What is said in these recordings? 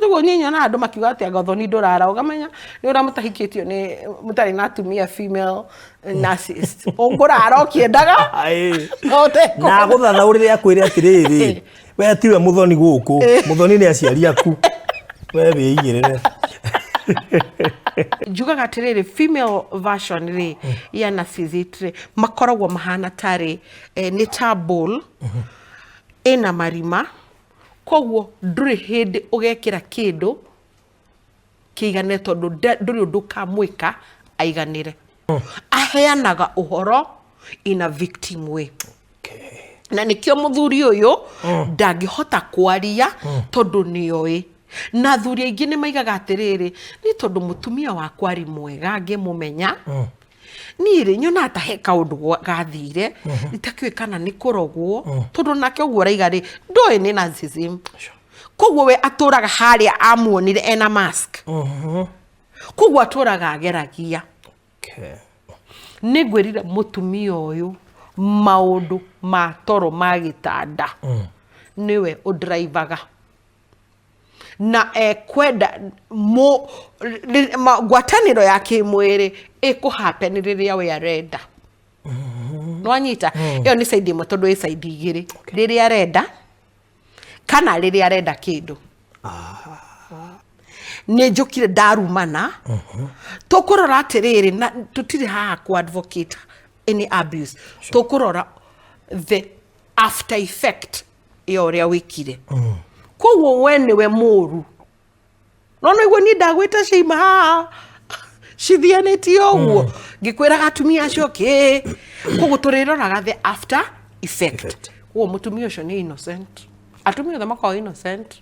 Ũguo niĩ nyonaga andũ makiuga atĩ anga ũthoni ndũrara, ũkamenya nĩ ũrĩa mũtahikĩtio nĩ mũtarĩ na atumia female narcissist. Ũkũrara ũkĩendaga no ũtekwenda. Na agũthathaũrĩre akwĩre atĩrĩrĩ, we tiwe mũthoni gũkũ, mũthoni nĩ aciari aku, we wĩigĩrĩre. Njugaga atĩrĩrĩ, female version rĩ ya narcissist rĩ makoragwo mahana tarĩ nĩ ta bowl ĩna marima, koguo ndũrĩ hĩndĩ ũgekĩra kĩndũ kĩigane tondũ ndũrĩ ũndũ ũkamwĩka aiganĩre. Aheanaga ũhoro in a victim way. Na nĩkĩo mũthuri ũyũ ndangĩhota kwaria tondũ nĩoĩ. Na athuri aingĩ nĩ maigaga atĩrĩrĩ, nĩ tondũ mũtumia wakwa arĩ mwega ngĩmũmenya, niĩ rĩ nyonaga ta he kaũndũ gathire, itakĩũĩ kana nĩ kũrogwo, tondũ nake ũguo ũraiga rĩ, ndũĩ nĩ narcissism. Koguo we atũraga harĩa amuonire ena mask. Koguo atũraga ageragia. Nĩ ngwĩrire mũtumia ũyũ maũndũ ma toro ma gĩtanda nĩwe ũndraivaga. Na ekwenda ngwatanĩro ya kĩmwĩrĩ ĩkũ happen rĩrĩa we arenda. Nĩwanyita? Ĩyo nĩ side ĩmwe tondũ ĩ side igĩrĩ. Rĩrĩa arenda kana rĩrĩa arenda kĩndũ. Nĩ njũkire ndarumana. Tũkũrora atĩrĩrĩ, na tũtirĩ haha kũ advocate any abuse. Tũkũrora the after effect ya ũrĩa wĩkire. Koguo we nĩwe mũru. No nĩguo niĩ ndagwĩta ciaima haha cithianĩtie ũguo ngĩkwĩraga atumia acio kĩ. Koguo tũrĩroraga the after effect. Koguo mũtumia ũcio nĩ innocent. Atumia othe makoragwo innocent.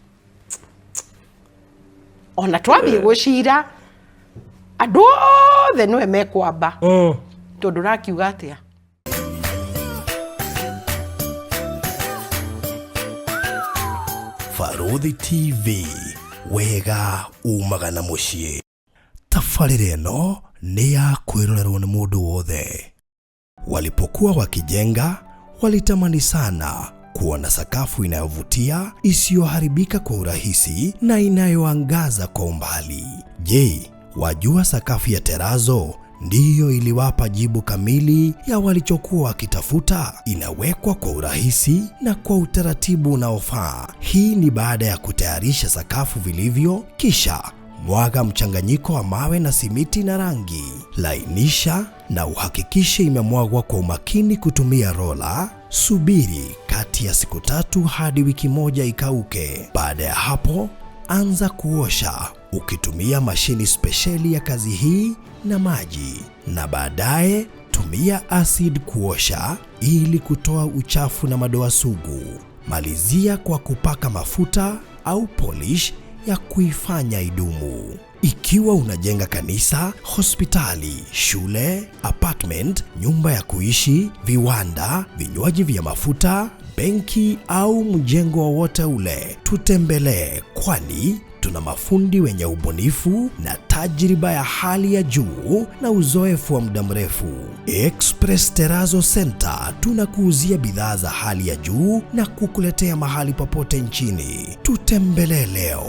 Ona twathiĩ gũcira andũ othe nĩwe mekwamba. Tondũ ũrakiuga atĩa? Barũthi TV, wega umaga na mũciĩ. Tabarĩra ĩno nĩ ya kwĩrorerwo nĩ mũndũ wothe. Walipokuwa wakijenga, walitamani sana kuona sakafu inayovutia, isiyoharibika kwa urahisi na inayoangaza kwa umbali. Je, wajua sakafu ya terazo ndiyo iliwapa jibu kamili ya walichokuwa wakitafuta? Inawekwa kwa urahisi na kwa utaratibu unaofaa. Hii ni baada ya kutayarisha sakafu vilivyo, kisha mwaga mchanganyiko wa mawe na simiti na rangi. Lainisha na uhakikishe imemwagwa kwa umakini kutumia rola. Subiri kati ya siku 3 hadi wiki 1 ikauke. Baada ya hapo, anza kuosha ukitumia mashini spesheli ya kazi hii na maji, na baadaye tumia acid kuosha ili kutoa uchafu na madoa sugu. Malizia kwa kupaka mafuta au polish ya kuifanya idumu. Ikiwa unajenga kanisa, hospitali, shule, apartment, nyumba ya kuishi, viwanda, vinywaji vya mafuta, benki au mjengo wowote ule, tutembelee, kwani tuna mafundi wenye ubunifu na tajriba ya hali ya juu na uzoefu wa muda mrefu. Express Terrazzo Center tunakuuzia bidhaa za hali ya juu na kukuletea mahali popote nchini. Tutembelee leo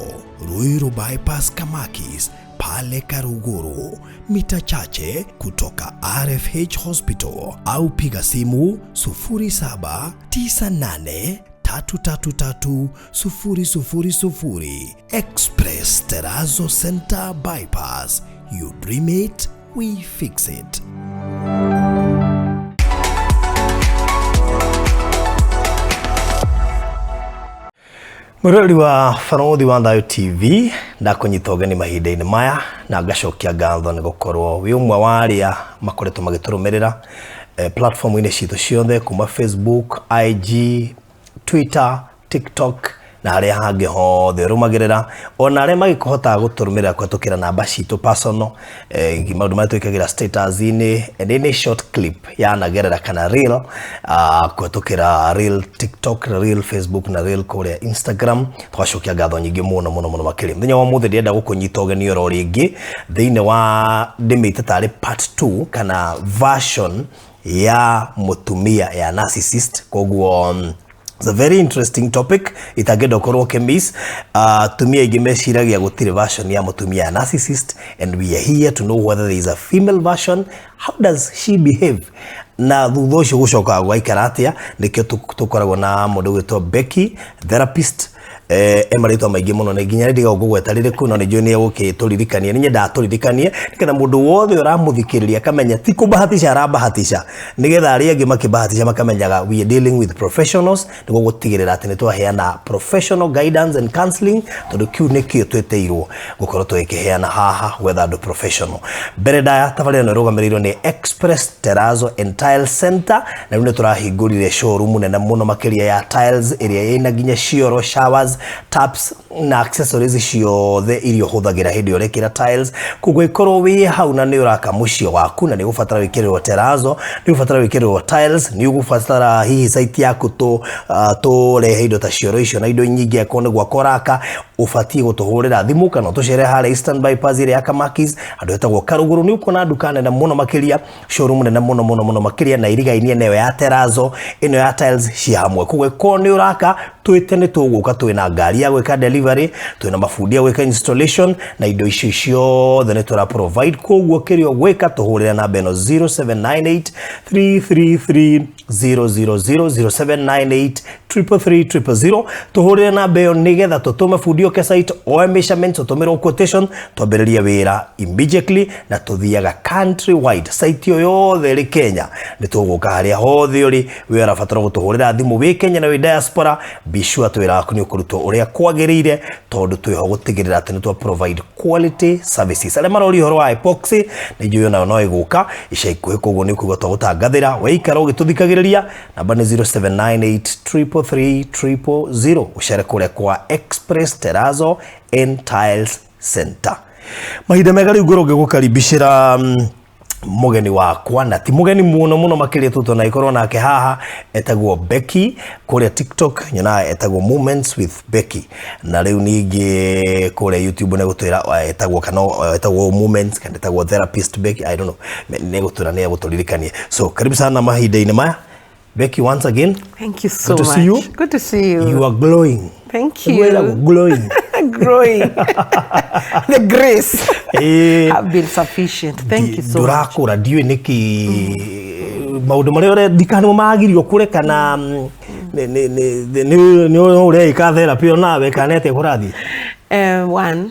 Ruiru Bypass Kamakis pale Karuguru, mita chache kutoka RFH Hospital, au piga simu sufuri saba tisa nane tatu tatu tatu sufuri sufuri sufuri. Express Terrazzo Center Bypass. You dream it, we fix it. Mwĩroreri wa Barũthi wa Thayũ TV, ndakũnyita ũgeni mahinda-inĩ maya na ngacokia ngatho nĩ gũkorwo wĩ ũmwe wa arĩa makoretwo magĩtũrũmĩrĩra platform-inĩ citũ ciothe kuma Facebook, IG, Twitter, TikTok na harĩa hangĩ hothe rũmagĩrĩra, ona arĩa magĩkũhotaga gũtũrũmĩrĩra kũhetũkĩra namba citũ personal, maũndũ marĩa twĩkagĩra status-inĩ and any short clip yanagerera kana reel, kũhetũkĩra reel TikTok, reel Facebook na reel kũrĩa Instagram. Tũgacokia ngatho nyingĩ mũno mũno mũno makĩria. Mũthenya wa ũmũthĩ ndĩrenda gũkũnyita ũgeni oro rĩngĩ thĩinĩ wa ndĩmĩte tarĩ part 2 kana version ya mũtumia ya narcissist. Koguo It's a very interesting topic itangĩenda ũkorwo ũkĩmiss. Atumia aingĩ meciragia gũtirĩ version ya mũtumia ya narcissist, and we are here to know whether there is a female version. How does she behave? Na thutha ũcio gũcokaga gũgaikara atĩa? Nĩkĩo tũkoragwo na mũndũ ũgwĩtwo Becky, therapist, e marĩtwa maingĩ mũno nĩ nginya rĩrĩa ngũgweta rĩrĩkũ, no nĩ njũĩ nĩ egũkĩtũririkania. Nĩ nyendaga tũririkanie nĩgetha mũndũ wothe ũramũthikĩrĩria akamenya ti kũbahatisha arabahatisha, nĩgetha arĩa angĩ makĩbahatisha makamenyaga we are dealing with professionals, nĩguo gũtigĩrĩra atĩ nĩ twaheana professional guidance and counseling, tondũ kĩu nĩkĩo twĩtĩirwo gũkorwo tũgĩkĩheana haha, gwetha andũ professional. Mbere ndaya, tabarĩra ĩno ĩrũgamĩrĩirwo nĩ Express Terrazzo and Tile Center, na rĩu nĩ tũrahingũrire showroom nene mũno makĩria ya tiles, ĩrĩa ĩna nginya cioro, showers, taps na accessories ciothe iria ũhũthagĩra hĩndĩ ĩrĩa ũrekĩra tiles. Koguo ĩkorwo wĩ hau na nĩ ũraka mũciĩ waku na nĩ ũgũbatara wĩkĩrĩrwo terrazzo, nĩ ũgũbatara wĩkĩrĩrwo tiles, nĩ ũgũbatara hihi site yaku tũrehe indo ta cioro icio na indo nyingĩ, akorwo nĩ gwaka ũraka, ũbatiĩ gũtũhũrĩra thimũ kana ũtũcere harĩa Eastern Bypass ĩrĩa ya Kamakis, handũ hetagwo Karũgũrũ. Nĩ ũkuona nduka nene mũno makĩria, showroom nene mũno mũno mũno makĩria, na irigainie nayo ya terrazzo ĩno ya tiles ci hamwe. Koguo ĩkorwo nĩ ũraka, twĩte, nĩ tũgũka, twĩna ngari ya gwĩka delivery, twĩna mabundi ya gwĩka installation, na indo icio ciothe nĩ tũra provide. Koguo kĩrĩa ũgwĩka, tũhũrĩre namba ĩno 0798 333 000, 0798 333 000. Tũhũrĩre namba ĩyo nĩgetha tũtũme bundi oke site, oe measurements, tũtũmĩrwo quotation, twambĩrĩrie wĩra immediately, na tũthiaga country wide. Site o yothe ĩrĩ Kenya nĩ tũgũka, harĩa hothe ũrĩ wĩ ũrabatara gũtũhũrĩra thimũ, wĩ Kenya na wĩ diaspora, be sure atĩ wĩra waku nĩ ũkũrutwo ũrĩa kwagĩrĩire, tondũ twĩho gũtigĩrĩra atĩ nĩ twa provide quality services. Arĩa maroria ũhoro wa epoxy, nĩ njũĩ onayo no ĩgũka ica ikuhĩ, koguo nĩ ũkũigua twagũtangathĩra. Weikara ũgĩtũthikagĩrĩria, namba nĩ 0798 333 000. Ũcere kũrĩa kwa Express Terrazzo and Tiles Center. Mahinda mega rĩu ngorwo ngĩgũkaribicĩra mũgeni wakwa, na ti mũgeni mũno mũno makĩria, tũtũ na ikorwo nake haha, etagwo Becky. Kũrĩa TikTok nyonaga etagwo Moments with Becky, na rĩu ningĩ kũrĩa YouTube nĩ gũtwĩra etagwo kana etagwo Moments kana etagwo Therapist Becky, I don't know, nĩ gũtwĩra, nĩ egũtũririkania. So karibu sana mahinda-inĩ maya, Becky, once again. Thank you so Good to much. see you. Good to see you. You are glowing. Thank you. Gwĩragwo glowing. Growing. The grace have been sufficient. Thank you so much. Ndũrakũra, ndiũĩ nĩkĩ maũndũ marĩa ũrendika nĩmo magirio kũre, kana nĩ ũreĩka therapy onawe, kana atĩa kũrathiĩ? One,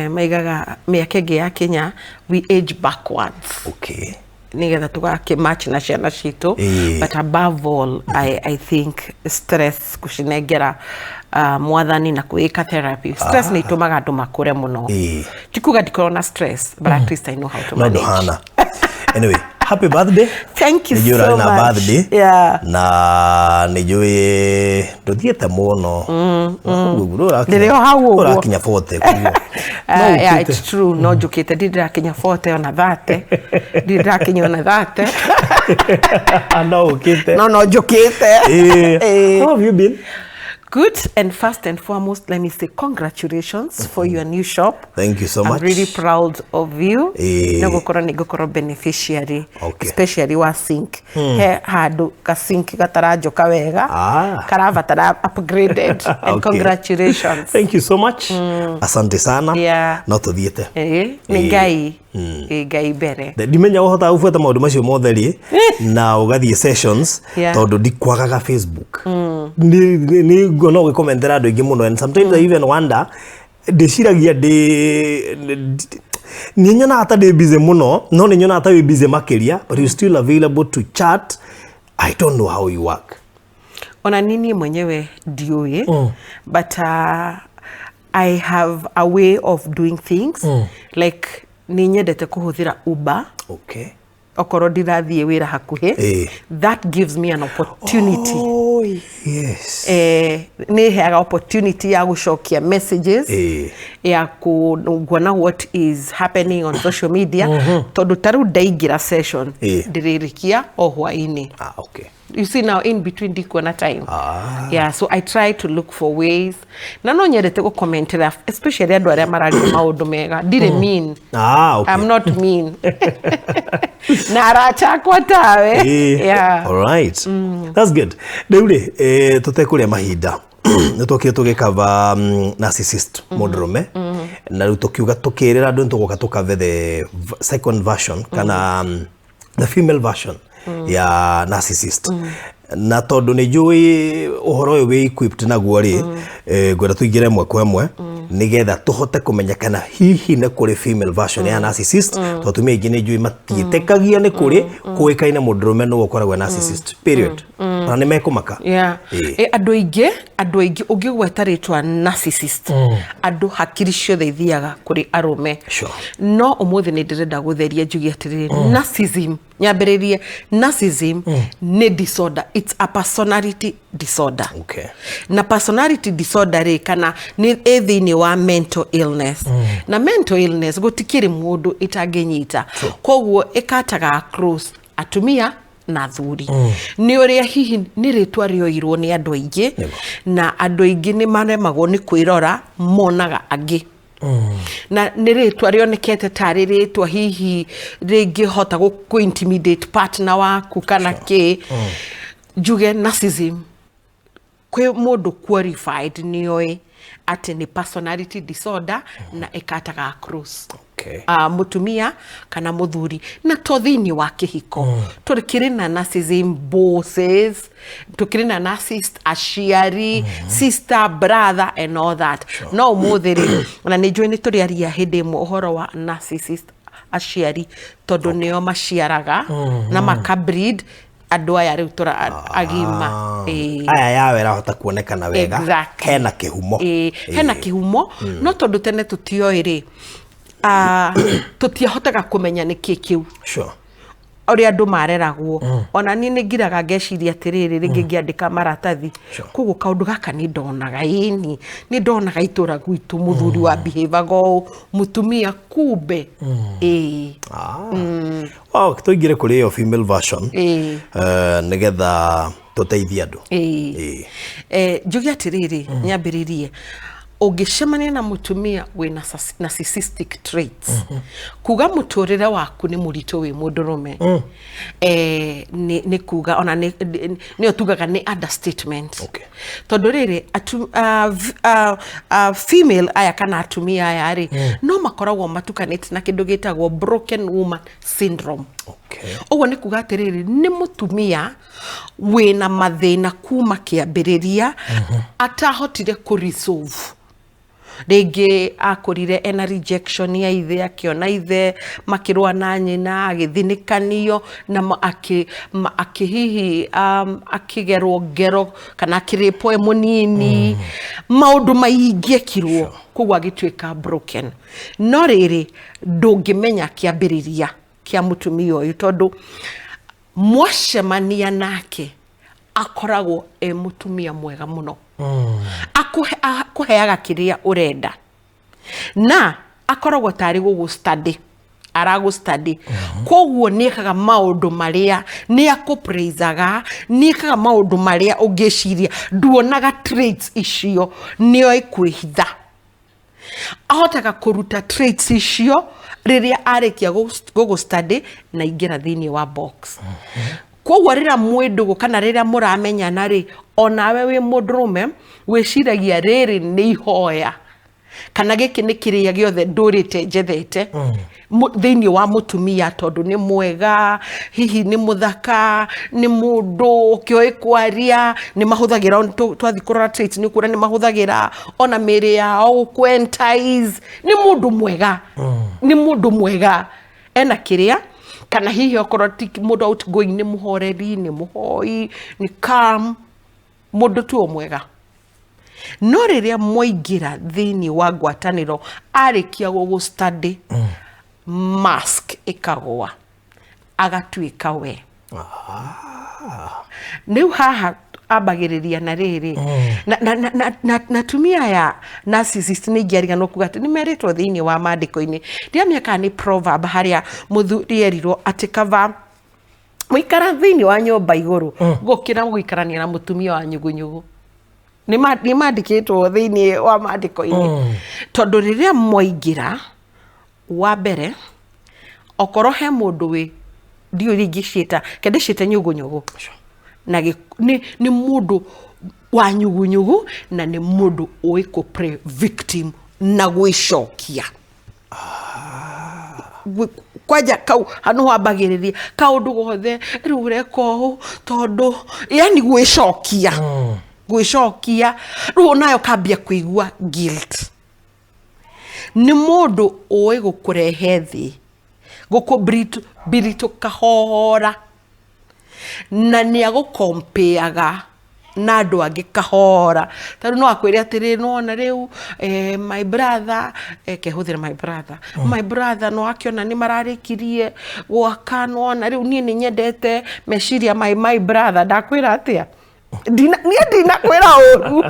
maigaga mĩaka ĩngĩ ya Kenya, we age backwards, nigetha tũgakĩ match na ciana citũ. But above all, I think stress, gũcinengera mwathani na kwĩka therapy, stress nĩ itũmaga andũ makũre mũno. Ti kuga ndikorwo na stress, but at least I know how to No manage. ndũhana. Anyway, happy birthday. Thank you Nĩ njũĩ so ũrarĩ na much. birthday, na nĩ njũĩ ndũthiĩte mũno. Ndĩrĩ o hau ũguo. Ũrakinya 40 koguo. No Yeah, ũkĩte. it's true, no njũkĩte, ndirĩ ndĩrakinya 40 ona 30, ndirĩ ndĩrakinya ona 30. No ũkĩte. No njũkĩte. How have you been? Good. And first and foremost, let me say congratulations for your new shop. Thank you so I'm much. really proud of you. Nĩ gũkorwo nĩ ngũkorwo beneficiary, especially wa sink. He handũ ka sink gataranjoka wega, karabatara upgraded. And congratulations. Thank you so much. Asante sana. No tũthiĩte. Nĩ Ngai. Ngai mbere. Ndimenya ũhotaga gũbuata maũndũ macio mothe rĩ na ũgathiĩ sessions, tondũ ndikwagaga Facebook. Nĩ nguona ũgĩkomentera andũ aingĩ mũno, and sometimes I even wonder, ndĩciragia ndĩ nĩ nyonaga ta ndĩ busy mũno, no nĩ nyonaga ta wĩ busy makĩria, but you still available to chat. I don't know how you work. Ona nini mwenyewe ndiũĩ, but I have a way of doing things, like nĩ nyendete kũhũthĩra Uber okorwo ndirathiĩ wĩra hakuhĩ. That gives me an opportunity. Oh, yes. Nĩ heaga opportunity ya gũcokia messages, ya kuona what is happening on social media, tondũ ta rĩu ndaingĩra session, ndĩrĩrĩkia o hwainĩ. You see, now in between ndikuona time. Yeah, so I try to look for ways, na no nyendete gũcommentera, especially andũ arĩa mararia maũndũ mega. Ndirĩ mean. I'm not mean. Na arata akwa tawe. Yeah. All right. That's good. Rĩu rĩ, tũtekũrĩa mahinda, nĩ twokire tũgĩkava narcissist mũndũrũme, na rĩu tũkiuga tũkĩrĩra andũ nĩ tũgoka tũkave the second version kana the female version ya narcissist. Na tondũ nĩ njũĩ ũhoro ũyũ wĩ equipped naguo rĩ, ngwenda tũingĩre ĩmwe kwa ĩmwe nĩgetha tũhote kũmenya kana hihi nĩ kũrĩ female version ya narcissist, tondũ atumia aingĩ nĩ njũĩ matiĩtĩkagia nĩ kũrĩ kũĩkaine mũndũrũme nĩwe ũkoragwo e narcissist period, ona nĩ mekũmaka. Andũ aingĩ ũngĩgweta rĩtwa narcissist, andũ hakiri ciothe ithiaga kũrĩ arũme. No ũmũthĩ nĩ ndĩrenda gũtheria, njuge atĩrĩrĩ, narcissism, nyambĩrĩrie, narcissism nĩ disorder, it's a personality disorder. Na personality disorder rĩ, kana nĩ ĩ thĩinĩ wa mental illness, na mental illness gũtikĩrĩ mũndũ ĩtangĩnyita, koguo ĩkataga across atumia na athuri. Nĩ ũrĩa hihi nĩ rĩtwa rĩoirwo nĩ andũ aingĩ, na andũ aingĩ nĩ maremagwo nĩ kwĩrora, monaga angĩ, na nĩ rĩtwa rĩonekete tarĩ rĩtwa hihi rĩngĩhota gũ intimidate partner waku kana kĩ. Njuge narcissism kwĩ mũndũ qualified nĩoĩ atĩ nĩ personality disorder na ĩkataga across mũtumia kana mũthuri, na to thĩinĩ wa kĩhiko. Tũkĩrĩ na narcissism bosses, tũkĩrĩ na narcissist aciari, sister, brother and all that. No ũmũthĩ rĩ, ona nĩ njũĩ nĩ tũrĩaria hĩndĩ ĩmwe ũhoro wa narcissist aciari, tondũ nĩo maciaraga na makabreed andũ aya rĩu tũra agima. Aya yawe ĩrahota kuonekana wega. Hena kĩhumo. Ĩĩ, hena kĩhumo, no tondũ tene tũtioĩ rĩ, tũtiahotaga kũmenya nĩ kĩ kĩu ũrĩa andũ mareragwo. Ona niĩ nĩ ngiraga ngeciria atĩrĩrĩ, rĩngĩ ngĩandĩka maratathi, koguo kaũndũ gaka nĩ ndonaga, ĩni nĩ ndonaga itũra gwitũ mũthuri wa behavior ũũ, mũtumia kumbe ĩĩ. Ah. Wow, tũingĩre kũrĩ ĩyo female version, nĩgetha tũteithie andũ. Njuge atĩrĩrĩ, nyambĩrĩrie, ũngĩcemania na mũtumia wĩna narcissistic traits, kuga mũtũrĩre waku nĩ mũritũ wĩ mũndũrũme. Nĩ kuga ona nĩyo tugaga nĩ understatement. Tondũ rĩrĩ, female aya kana atumia aya rĩ, no makoragwo matukanĩte na kĩndũ gĩtagwo broken woman syndrome. Ũguo nĩ kuga atĩrĩrĩ, nĩ mũtumia wĩna mathĩna kuma kĩambĩrĩria atahotire kũ resolve. Rĩngĩ akũrire ena rejection ya ithe, akĩona ithe makĩrũa na nyina, agĩthinĩkanio na akĩ hihi akĩgerwo ngero kana akĩrĩpwo e mũnini, maũndũ maingĩ ekirwo, koguo agĩtuĩka broken. No rĩrĩ, ndũngĩmenya kĩambĩrĩria kĩa mũtumia ũyũ, tondũ mwacemania nake akoragwo e mũtumia mwega mũno. Akũheaga kĩrĩa ũrenda na akoragwo tarĩ gũgũ study, aragũ study, koguo nĩ ekaga maũndũ marĩa nĩ akũpraisaga, nĩ ekaga maũndũ marĩa ũngĩciria nduonaga traits icio, nĩoĩ kwĩhitha, ahotaga kũruta traits icio rĩrĩa arĩkia gũgũ study na ingĩra thĩinĩ wa box. Koguo rĩrĩa mwĩ ndũgũ kana rĩrĩa mũramenyana rĩ, onawe wĩ mũndũrũme wĩciragia rĩrĩ nĩ ihoya kana gĩkĩ nĩ kĩrĩa gĩothe ndũrĩte njethete thĩinĩ wa mũtumia, tondũ nĩ mwega, hihi nĩ mũthaka, nĩ mũndũ ũkĩoĩ kwaria, nĩ mahũthagĩra, twathiĩ kũrora traits nĩ ũkuona nĩ mahũthagĩra ona mĩĩrĩ yao gũkũ-entice. Nĩ mũndũ mwega, nĩ mũndũ mwega ena kĩrĩa, kana hihi okorwo ti mũndũ outgoing, nĩ mũhoreri, nĩ mũhoi, nĩ calm, mũndũ tu o mwega. No rĩrĩa mwaingĩra thĩinĩ wa ngwatanĩro, arĩkia gũgũ study, mask ĩkagũa, agatuĩka we. Rĩu haha ambagĩrĩria na rĩrĩ na atumia aya narcissist nĩ ingĩariganwo kuga atĩ nĩ merĩtwo thĩinĩ wa maandĩko-inĩ, ndiramenya kana nĩ proverb, harĩa mũthuri erirwo atĩ kaba mũikara thĩinĩ wa nyũmba igũrũ gũkĩra gũikarania na mũtumia wa nyugunyugu. Nĩ mandĩkĩtwo thĩinĩ wa maandĩko-inĩ, tondũ rĩrĩa mwaingĩra wa mbere, okorwo he mũndũ wĩ Ndiũĩ ũrĩa ingĩciĩta, reke ndĩciĩte nyũgũnyũgũ. Na nĩ mũndũ wa nyugunyugu na nĩ mũndũ ũĩ kũ play victim na gwĩcokia. Kwanja kau hanũ wambagĩrĩria kaũndũ gothe, rĩu ũreka ũũ tondũ, yani gwĩcokia, gwĩcokia, rĩu onawe ũkambia kũigua guilt. Nĩ mũndũ ũĩ gũkũrehe thĩ, gũkũ kahora, na nĩ agũ compare na andũ angĩ kahora. Tarĩu no akwĩre atĩrĩrĩ, nĩwona rĩu my brother, reke hũthĩre my brother, my brother nĩwakĩona nĩ mararĩkirie gwaka, nĩwona rĩu niĩ nĩ nyendete meciria ma my brother. Ndakwĩra atĩa? Niĩ ndinakwĩra ũru.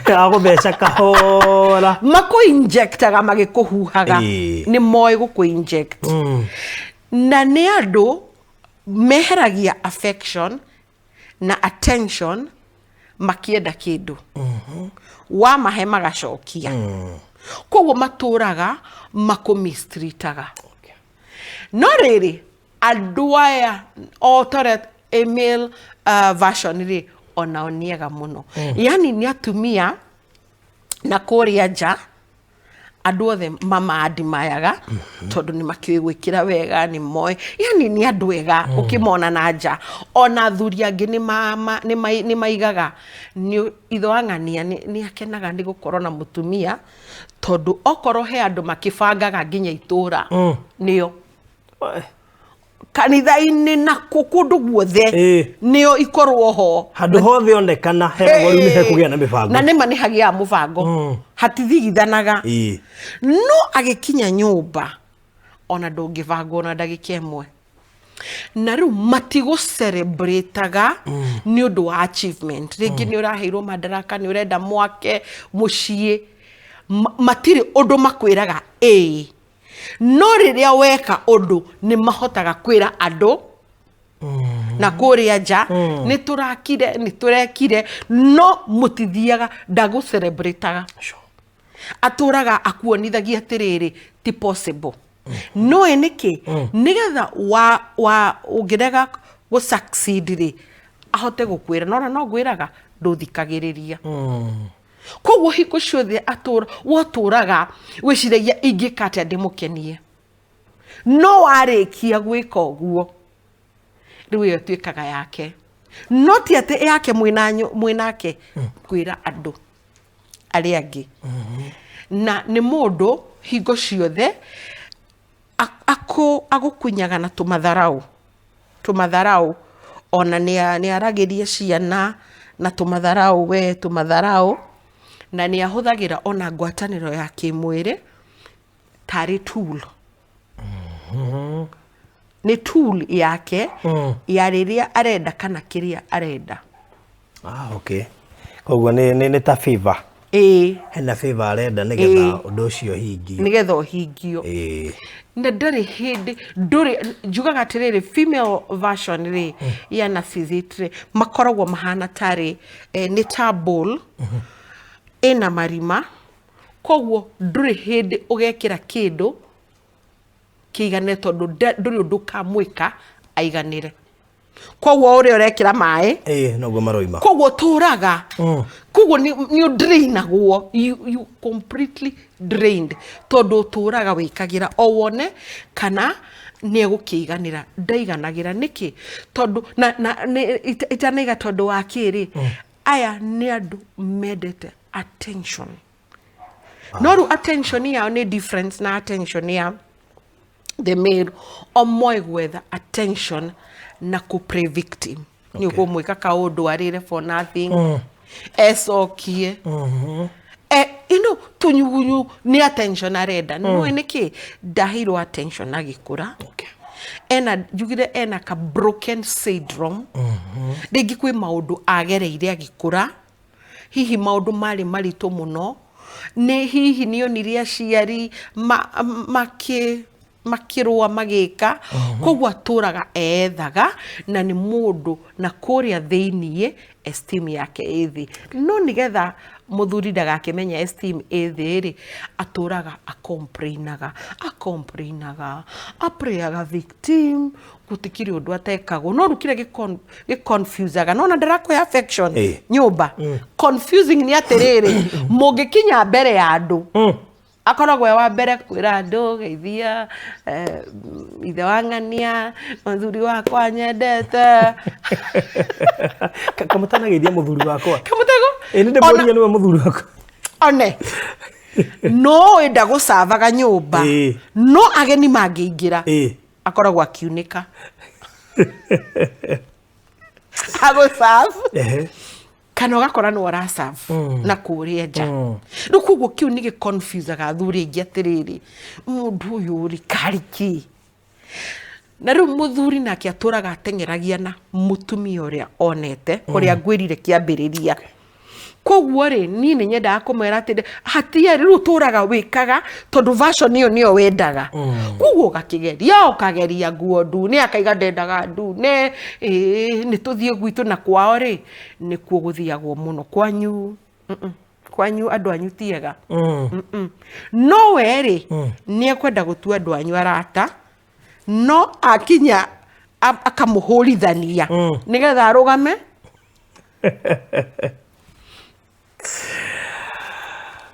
Agũtheca kahora. Makũ-injectaga magĩkũhuhaga. Nĩ moĩ gũkũ-inject. Na nĩ andũ meheragia affection na attention makĩenda kĩndũ. Wamahe magacokia. Koguo matũraga makũ-mistreataga. No rĩrĩ, andũ aya o ta ũrĩa a male version rĩ, onao nĩ ega mũno. Yani nĩ atumia na kũrĩa nja andũ othe mama-admire-ga tondũ nĩ makĩũĩ gwĩkĩra wega, nĩ moĩ, yani nĩ andũ ega ũkĩmona na nja. Ona athuri angĩ nĩ maigaga nĩ ithe wa ng'ania nĩ akenaga nĩ gũkorwo na mũtumia, tondũ okorwo he andũ makĩbangaga nginya itũra nĩo kanitha-inĩ na kũndũ guothe nĩo ikorwo ho. Handũ hothe onekana heragwo rĩu nĩ hekũgĩa na mĩbango. Na nĩma nĩ hagĩaga mũbango, hatithigithanaga. No agĩkinya nyũmba ona ndũngĩbangwo na ndagĩka ĩmwe. Na rĩu matigũ-celebrate-aga nĩ ũndũ wa achievement. Rĩngĩ nĩ ũraheirwo madaraka, nĩ ũrenda mwake mũciĩ, matirĩ ũndũ makwĩraga ĩĩ. No rĩrĩa weka ũndũ nĩ mahotaga kwĩra andũ na kũrĩa nja, nĩ tũrakire, nĩ tũrekire, no mũtithiaga ndagũ-celebrate-aga. Atũraga akuonithagia atĩrĩrĩ, ti possible. Nĩũĩ nĩkĩ? Nĩgetha wa ũngĩrega gũ succeed rĩ, ahote gũkwĩra, nona no ngwĩraga ndũthikagĩrĩria. Koguo hingo ciothe wotũraga wĩciragia ingĩka atĩa ndĩmũkenie. No warĩkia gwĩka ũguo, rĩu ĩyo ĩtuĩkaga yake. No ti atĩ yake mwĩnake, kwĩra andũ arĩa angĩ. Na nĩ mũndũ hingo ciothe agũkunyaga na tũmatharau, tũmatharau. Ona nĩ aragĩria ciana na tũmatharau, we tũmatharau. Na nĩ ahũthagĩra ona ngwatanĩro ya kĩmwĩrĩ tarĩ tool. Nĩ tool yake ya rĩrĩa arenda kana kĩrĩa arenda. Ah, okay. Koguo nĩ ta favor. Ĩĩ. Hena favor arenda nĩgetha ũndũ ũcio ũhingio. Nĩgetha ũhingio. Na ndarĩ hĩndĩ ndũrĩ, njugaga atĩrĩrĩ, female version rĩ ya narcissist rĩ, makoragwo mahana tarĩ nĩ ta bowl ĩna marima, koguo ndũrĩ hĩndĩ ũgekĩra kĩndũ kĩigane, tondũ ndũrĩ ũndũ ũkamwĩka aiganĩre. Koguo ũrĩa ũrekĩra maĩ, Ĩĩ, noguo maroima. Koguo ũtũraga, koguo nĩ ũdrainagwo, you completely drained, tondũ ũtũraga wĩkagĩra o wone kana nĩ egũkĩiganĩra. Ndaiganagĩra nĩkĩ? Tondũ na itanaiga tondũ wa kĩrĩ, aya nĩ andũ mendete attention. No rĩu attention yao nĩ difference na attention ya the male. O moĩ gwetha attention na kũ play victim. Nĩ ũkũmwĩka kaũndũ arĩre for nothing, ecokie, tũnyugunyu, nĩ attention arenda. Nĩũĩ nĩkĩ? Ndaheirwo attention agĩkũra. Ena, njugire ena ka broken syndrome. Rĩngĩ kwĩ maũndũ agereire agĩkũra, hihi maũndũ marĩ maritũ mũno, nĩ hihi nĩ onire aciari Makĩrũa magĩka koguo atũraga ethaga na nĩ mũndũ na kũrĩa thĩiniĩ esteem yake ĩ thĩ, no nĩgetha mũthuri ndagakĩmenye esteem ĩ thĩ rĩ, atũraga acomplainaga, acomplainaga, aplayaga victim, gũtikĩrĩ ũndũ atekagwo. No rĩu kĩrĩa gĩconfusaga nona ndarakũhe affection nyũmba confusing nĩ atĩrĩrĩ, mũngĩkinya mbere ya andũ, akoragwo e wa mbere kwĩra andũ geithia ithe wa ng'ania, mũthuri wakwa nyendete. Kamũtanageithia mũthuri wakwa. Kamũtego. Ĩ nĩ ndĩmũrie nĩwe mũthuri wakwa. One no enda gũcavaga nyũmba, no ageni mangĩingĩra, akoragwo akiunĩka agũcabu kana ũgakora nĩ ũracabu na kũrĩa nja. Rĩu koguo kĩu nĩ gĩconfusaga athuri aingĩ atĩrĩrĩ, mũndũ ũyũ rĩ karĩ kĩ? Na rĩu mũthuri nake atũraga ateng'eragia na mũtumia ũrĩa onete, ũrĩa ngwĩrire kĩambĩrĩria. Koguo rĩ, niĩ nĩ nyendaga kũmwĩra atĩrĩ, hatirĩ rĩu ũtũraga wĩkaga tondũ version ĩyo nĩyo wendaga. Koguo ũgakĩgeria, ũkageria nguo ndune, akaiga ndendaga ndune, ĩĩ nĩ tũthiĩ gwitũ na kwao rĩ, nĩkuo gũthiagwo mũno. Kwanyu, kwanyu andũ anyu ti ega. No we rĩ, nĩ ekwenda gũtua andũ anyu arata, no akinya akamũhũrithania nĩgetha arũgame.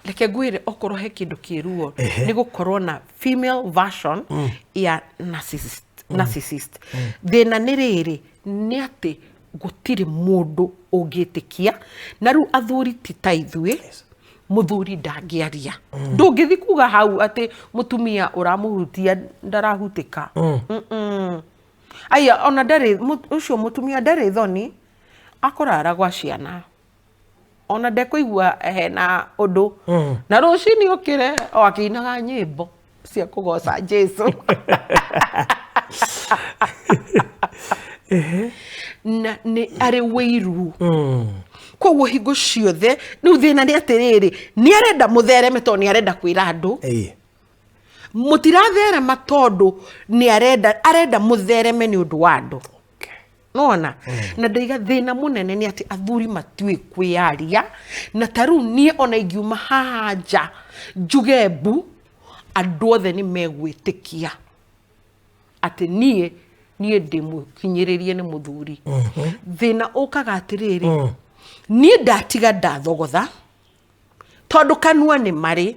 Reke ngwĩre, okorwo he kĩndũ kĩruo nĩ gũkorwo na female version ya narcissist. Narcissist. Thĩna nĩ rĩrĩ, nĩ atĩ gũtirĩ mũndũ ũngĩtĩkia, na rĩu athuri ti ta ithuĩ. Mũthuri ndangĩaria, ndũngĩthi kuga hau atĩ mũtumia ũramũhutia ndarahutĩka. Aya ona ndarĩ ũcio mũtumia ndarĩ thoni, akũrara gwa ciana ona ndekũigua hena ũndũ, na rũcinĩ ũkĩre o akĩinaga nyĩmbo cia kũgoca Jesu. Na nĩ arĩ wĩiru, koguo hingo ciothe rĩu thĩna nĩ atĩrĩrĩ, nĩ arenda mũthereme tondũ nĩ arenda kwĩra andũ mũtiratherema, tondũ nĩ arenda mũthereme nĩ ũndũ wa andũ nona. Na ndaiga thĩna mũnene nĩ atĩ athuri matiũĩ kwĩyaria. Na ta rĩu niĩ ona ingiuma haha nja njuge mbu, andũ othe nĩ megwĩtĩkia atĩ niĩ ndĩ mũhinyĩrĩrie nĩ mũthuri. Thĩna ũkaga atĩrĩrĩ, niĩ ndatiga ndathogotha, tondũ kanua nĩ marĩ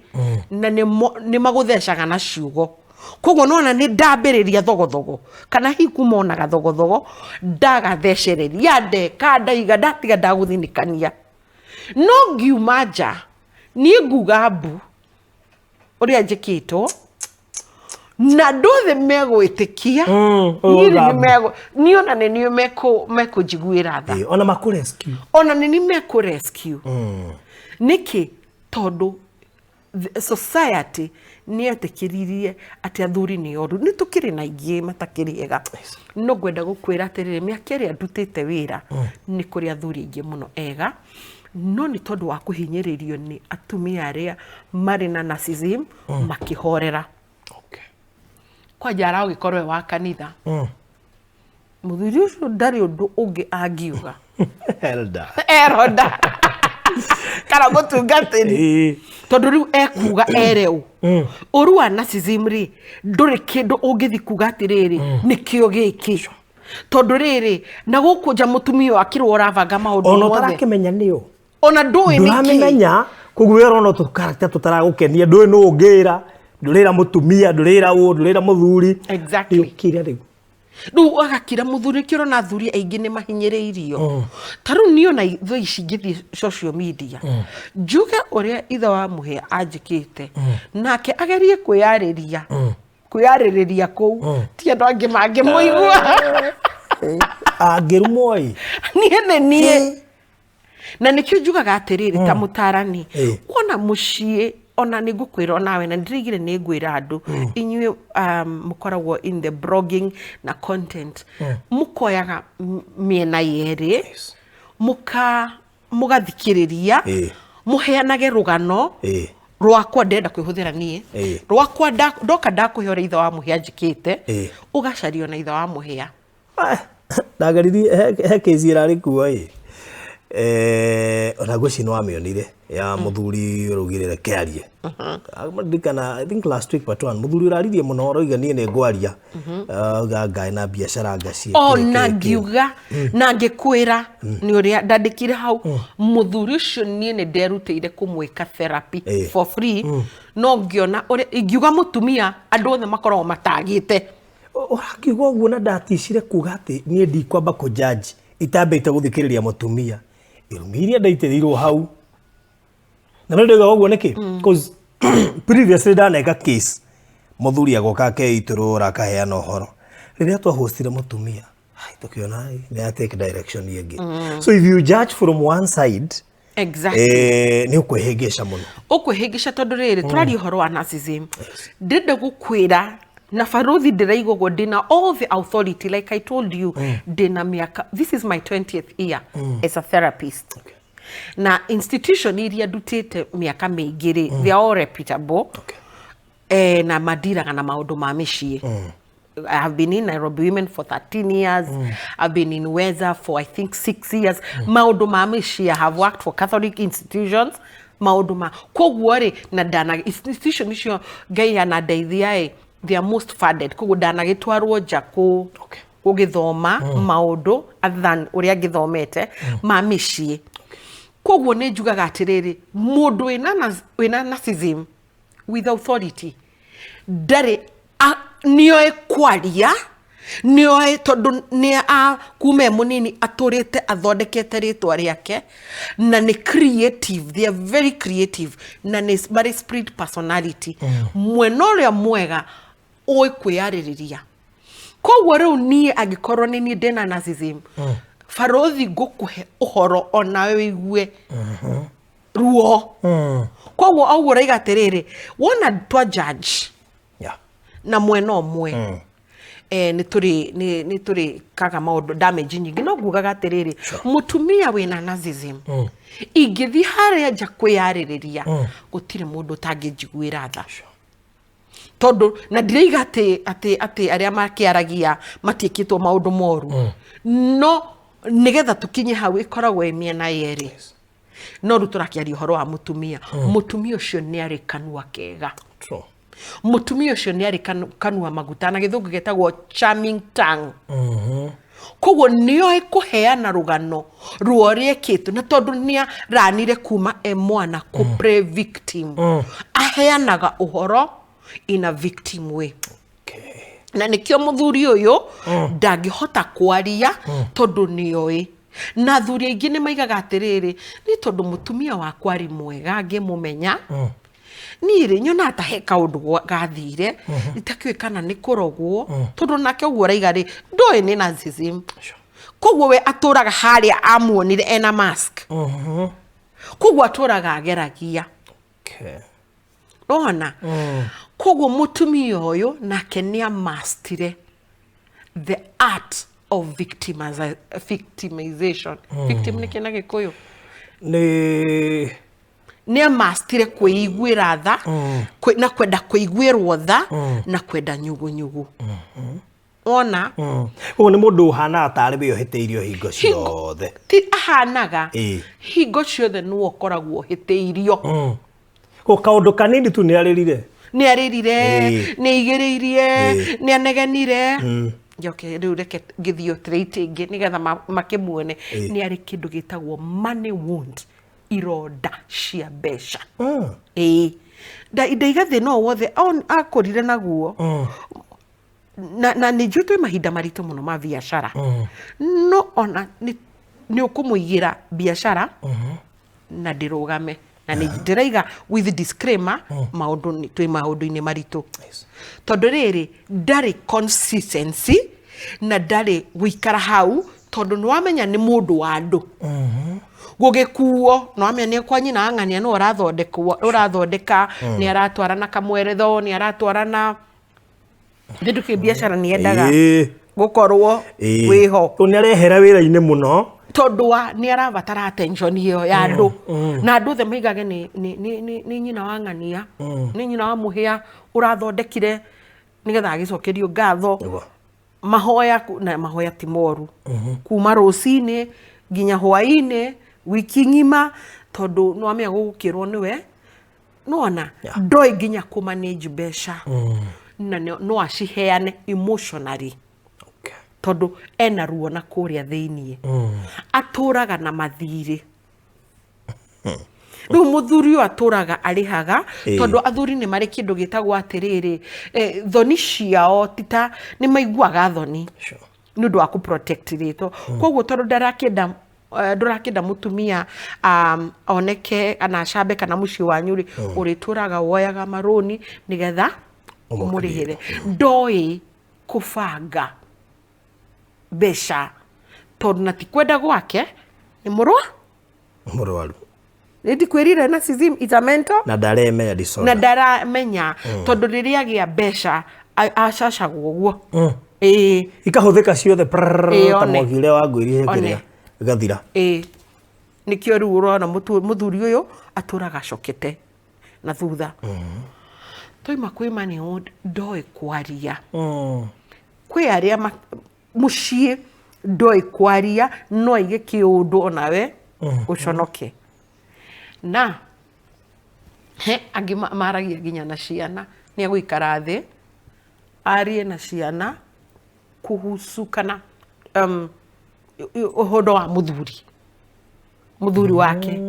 na nĩ magũthecaga na ciugo. Koguo nona nĩ ndambĩrĩria thogothogo, kana hihi kuma onaga thogothogo ndagathecereria, ndeka ndaiga ndatiga ndagũthinĩkania, no ngiuma nja niĩ nguga mbu ũrĩa njĩkĩtwo na andũ othe megwĩtĩkia. Ũyũ Niĩ nĩ ũgambu. Niĩ ona nĩ niĩ mekũnjiguĩra tha. Ĩĩ, ona makũ rescue. Ona nĩ niĩ mekũ rescue. Nĩkĩ? Tondũ the society nĩ yetĩkĩririe atĩ athuri nĩ oru. Nĩ tũkĩrĩ na ingĩ matakĩrĩ ega, no ngwenda gũkwĩra atĩrĩrĩ, mĩaka ĩrĩa ndutĩte wĩra nĩ kũrĩ athuri aingĩ mũno ega, no nĩ tondũ wa kũhinyĩrĩrio nĩ atumia arĩa marĩ na narcissism makĩhorera. Kwanja aragĩkorwo e wa kanitha, mũthuri ũcio ndarĩ ũndũ ũngĩ angiuga. Elder. Eroda kana mũtungatĩri, tondũ rĩu ekuga ere ũ ũru wa narcissism rĩ, ndũrĩ kĩndũ ũngĩthi kuga atĩrĩrĩ nĩkĩo gĩkĩ, tondũ rĩrĩ na gũkũ nja mũtumia ũyũ akĩrwo ũrabanga maũndũ ona mothe. ũtarakĩmenya nĩo. Ona ndũĩ nĩkĩ. Ndũramĩmenya, koguo we ũrona tũkaracta tũtaragũkenia, ndũĩ nũ ũngĩra, ndũrĩra mũtumia, ndũrĩra ũ, ndũrĩra mũthuri. Ũkire rĩu. Rĩu agakira mũthuri, nĩkĩo ũrona athuri aingĩ nĩ mahinyĩrĩirio. Ta rĩu niĩ ona thaa ici ingĩthiĩ social media njuge ũrĩa ithe wa mũhĩa anjĩkĩte, nake agerie kwĩyarĩria, kwĩyarĩrĩria kũu ti andũ angĩ mangĩmũigua. Angĩrumwo ĩ. Niĩ nĩ niĩ, na nĩkĩo njugaga atĩrĩrĩ, ta mũtarani, kuona mũciĩ ona nĩ ngũkwĩra onawe, na ndĩraigire nĩ ngwĩra andũ inyuĩ mũkoragwo in the blogging na content, mũkoyaga mĩena yerĩ, mũgathikĩrĩria, mũheanage rũgano. Rwakwa ndĩrenda kwĩhũthĩra niĩ. Rwakwa ndoka ndakũhe ũrĩa ithe wa mũhĩa njĩkĩte, ũgacario na ithe wa mũhĩa. Ah, ndageririe he kĩci ĩrarĩ kuo ĩ. Ona ngwĩciria nĩ wamĩonire ya mũthuri ũraugire reke arie. Ndirikana, I think last week but one, mũthuri ũraririe mũno ũrauga niĩ nĩ ngwaria. Auga ngaĩ na biacara ngaciĩ. Ona ngiuga na ngĩkwĩra nĩ ũrĩa ndandĩkire hau, mũthuri ũcio niĩ nĩ nderutĩire kũmwĩka therapy for free, no ngĩona ũrĩa ingiuga mũtumia andũ othe makoragwo matagĩte. Ũrakiuga ũguo na ndaticire kuga atĩ niĩ ndikwamba kũ judge itambĩte gũthikĩrĩria mũtumia. Irumi iria ndaitĩrĩirwo hau. Na nĩ ndauga ũguo nĩkĩ? 'Cause previously ndaneka case mũthuri agoka akeitũrũra akaheana ũhoro. Rĩrĩa twahostire mũtumia, ai, tũkĩona ai, nĩ ya take direction ĩngĩ. So if you judge from one side, nĩ ũkwĩhĩngĩca mũno. Ũkwĩhĩngĩca tondũ rĩrĩ tũraria ũhoro wa narcissism. Ndĩrenda gũkwĩra na baruthi ndĩraiga ũguo ndĩna all the authority, like I told you, ndĩna mĩaka, this is my 20th year as a therapist, na institution iria ndutĩte mĩaka mĩingĩ rĩ, they are all reputable. Na mandiraga na maũndũ ma mĩciĩ. I have been in Nairobi Women for 13 years. I've been in Weza for, I think, 6 years. Maũndũ ma mĩciĩ, I have worked for Catholic institutions. Maũndũ ma koguo rĩ, na ndana institution icio Ngai anandeithia ĩ, they are most funded. Koguo ndanagĩtwarwo nja kũ gũgĩthoma maũndũ other than ũrĩa ngĩthomete ma mĩciĩ. Koguo nĩ njugaga atĩrĩrĩ, mũndũ wĩna narcissism with authority ndarĩ nĩoĩ kwaria, nĩoĩ tondũ nĩ a kuma e mũnini atũrĩte athondekete rĩtwa rĩake, na nĩ creative, they are very creative, na nĩ marĩ split personality. Mwena ũrĩa mwega ũĩ kwĩyarĩrĩria. Koguo rĩu niĩ angĩkorwo nĩ niĩ ndĩna narcissism, barothi, ngũkũhe ũhoro onawe wĩigue ruo. Koguo auguo ũraiga atĩrĩrĩ, wona twa judge na mwena ũmwe, nĩ tũrĩ kaga maũndũ damage nyingĩ. No ngugaga atĩrĩrĩ, mũtumia wĩna narcissism, ingĩthiĩ harĩa nja kwĩyarĩrĩria, gũtirĩ mũndũ ũtangĩnjiguĩra tha, tondũ na ndiraiga atĩ arĩa makĩaragia matiĩkĩtwo maũndũ moru, no nĩgetha tũkinye hau ĩkoragwo ĩ mĩena yerĩ. No rĩu tũrakĩaria ũhoro wa mũtumia. Mũtumia ũcio nĩ arĩ kanua kega. Mũtumia ũcio nĩ arĩ kanua maguta, na gĩthũngũ gĩtagwo charming tongue. Koguo nĩoĩ kũheana rũgano rwa ũrĩa ekĩtwo, na tondũ nĩ aranire kuma e mwana kũ play victim, aheanaga ũhoro in a victim way. Na nĩkĩo mũthuri ũyũ ndangĩhota kwaria, tondũ nĩoĩ. Na athuri aingĩ nĩ maigaga atĩrĩrĩ, nĩ tondũ mũtumia wakwa arĩ mwega ngĩmũmenya, niĩ rĩ nyonaga ta he kaũndũ gathire itakĩũĩ kana nĩ kũrogwo, tondũ nake ũguo ũraiga rĩ, ndũĩ nĩ narcissism. Koguo we atũraga harĩa amuonire ena mask, koguo atũraga ageragia. Ona koguo mũtumia ũyũ nake nĩ amastire the art of victimization. Victim nĩ kĩ na Gĩkũyũ? Nĩ Nĩ amastire kwĩiguĩra tha na kwenda kũiguĩrwo tha na kwenda nyugunyugu ona. Ũguo nĩ mũndũ ũhanaga tarĩ we ũhĩtĩirio hingo ciothe. Ti ahanaga. Hingo ciothe nĩwe ũkoragwo ũhĩtĩirio. Ko kaũndũ kanini tu nĩ arĩrire. Nĩ arĩrire. Nĩ aigĩrĩirie. Nĩ anegenire. Njoke rĩu reke ngĩthiĩ trait ĩngĩ nĩgetha makĩmuone. Nĩ arĩ kĩndũ gĩtagwo money wound, ironda cia mbeca. Ĩĩ, ndaiga thĩna o wothe akũrire naguo, na nĩ njũĩ twĩ mahinda maritũ mũno ma biacara, no ona nĩ ũkũmũigĩra biacara na ndĩrũgame, na nĩ ndĩraiga with disclaimer, maũndũ twĩ maũndũ-inĩ maritũ, tondũ rĩrĩ ndarĩ consistency na ndarĩ gũikara hau, tondũ nĩ wamenya nĩ mũndũ wa andũ gũgĩkuo, nĩ wamenya nĩ kwa nyina wa ng'ania nĩ ũrathondekwo, ũrathondeka, nĩ aratwarana kamweretho, nĩ aratwarana kĩndũ kĩ biacara, nĩ endaga gũkorwo wĩho. Tondũ nĩ arehera wĩra-inĩ mũno. Tondũ wa nĩ arabatara attention ĩyo ya andũ na andũ othe maigage nĩ nyina wa ng'ania, nĩ nyina wa mũhĩa ũrathondekire, nĩgetha agĩcokerio ngatho. Nĩguo. Mahoya na mahoya ti moru, kuma rũcinĩ nginya hwaĩ-inĩ, wiki ng'ima, tondũ nĩwamenya gũgũkĩrwo nĩwe nona. Ndoĩ nginya kũ manage mbeca na no aciheane emotionally, tondũ ena ruo na kũrĩa thĩiniĩ, atũraga na mathirĩ. Rĩu mũthuri ũyũ atũraga arĩhaga, tondũ athuri nĩ marĩ kĩndũ gĩtagwo atĩrĩrĩ, thoni ciao tita nĩ maiguaga thoni nĩ ũndũ wa kũ protect rĩtwa. Koguo tondũ ndarakĩenda ndũrakĩenda mũtumia oneke kana acambe kana mũciĩ wanyu rĩ, ũrĩtũraga woyaga marũni nĩgetha ũmũrĩhĩre. Ndoĩ kũbanga mbeca, tondũ na ti kwenda gwake, nĩ mũrwa Mũrwaru. Nĩ ndikwĩrire narcissism is a mental na ndaremenya disorder. Na ndaramenya, tondũ rĩrĩa agĩa mbeca acacagwo ũguo, ĩĩ. Ikahũthĩka ciothe prrrr, Ĩĩ, ta one. mwaki ũrĩa wa ngwĩrire One. kĩrĩa igathira. Ĩĩ, nĩkĩo rĩu ũrona mũthuri ũyũ atũraga acokete na thutha. Twaima kwĩ money wound, ndoĩ kwaria. Kwĩ arĩa mũciĩ ndoĩ kwaria, no aige kĩũndũ onawe ũconoke. Na he angĩ maragia nginya na ciana. Nĩ agũikara thĩ arie na ciana kuhusu kana ũhoro wa mũthuri wake.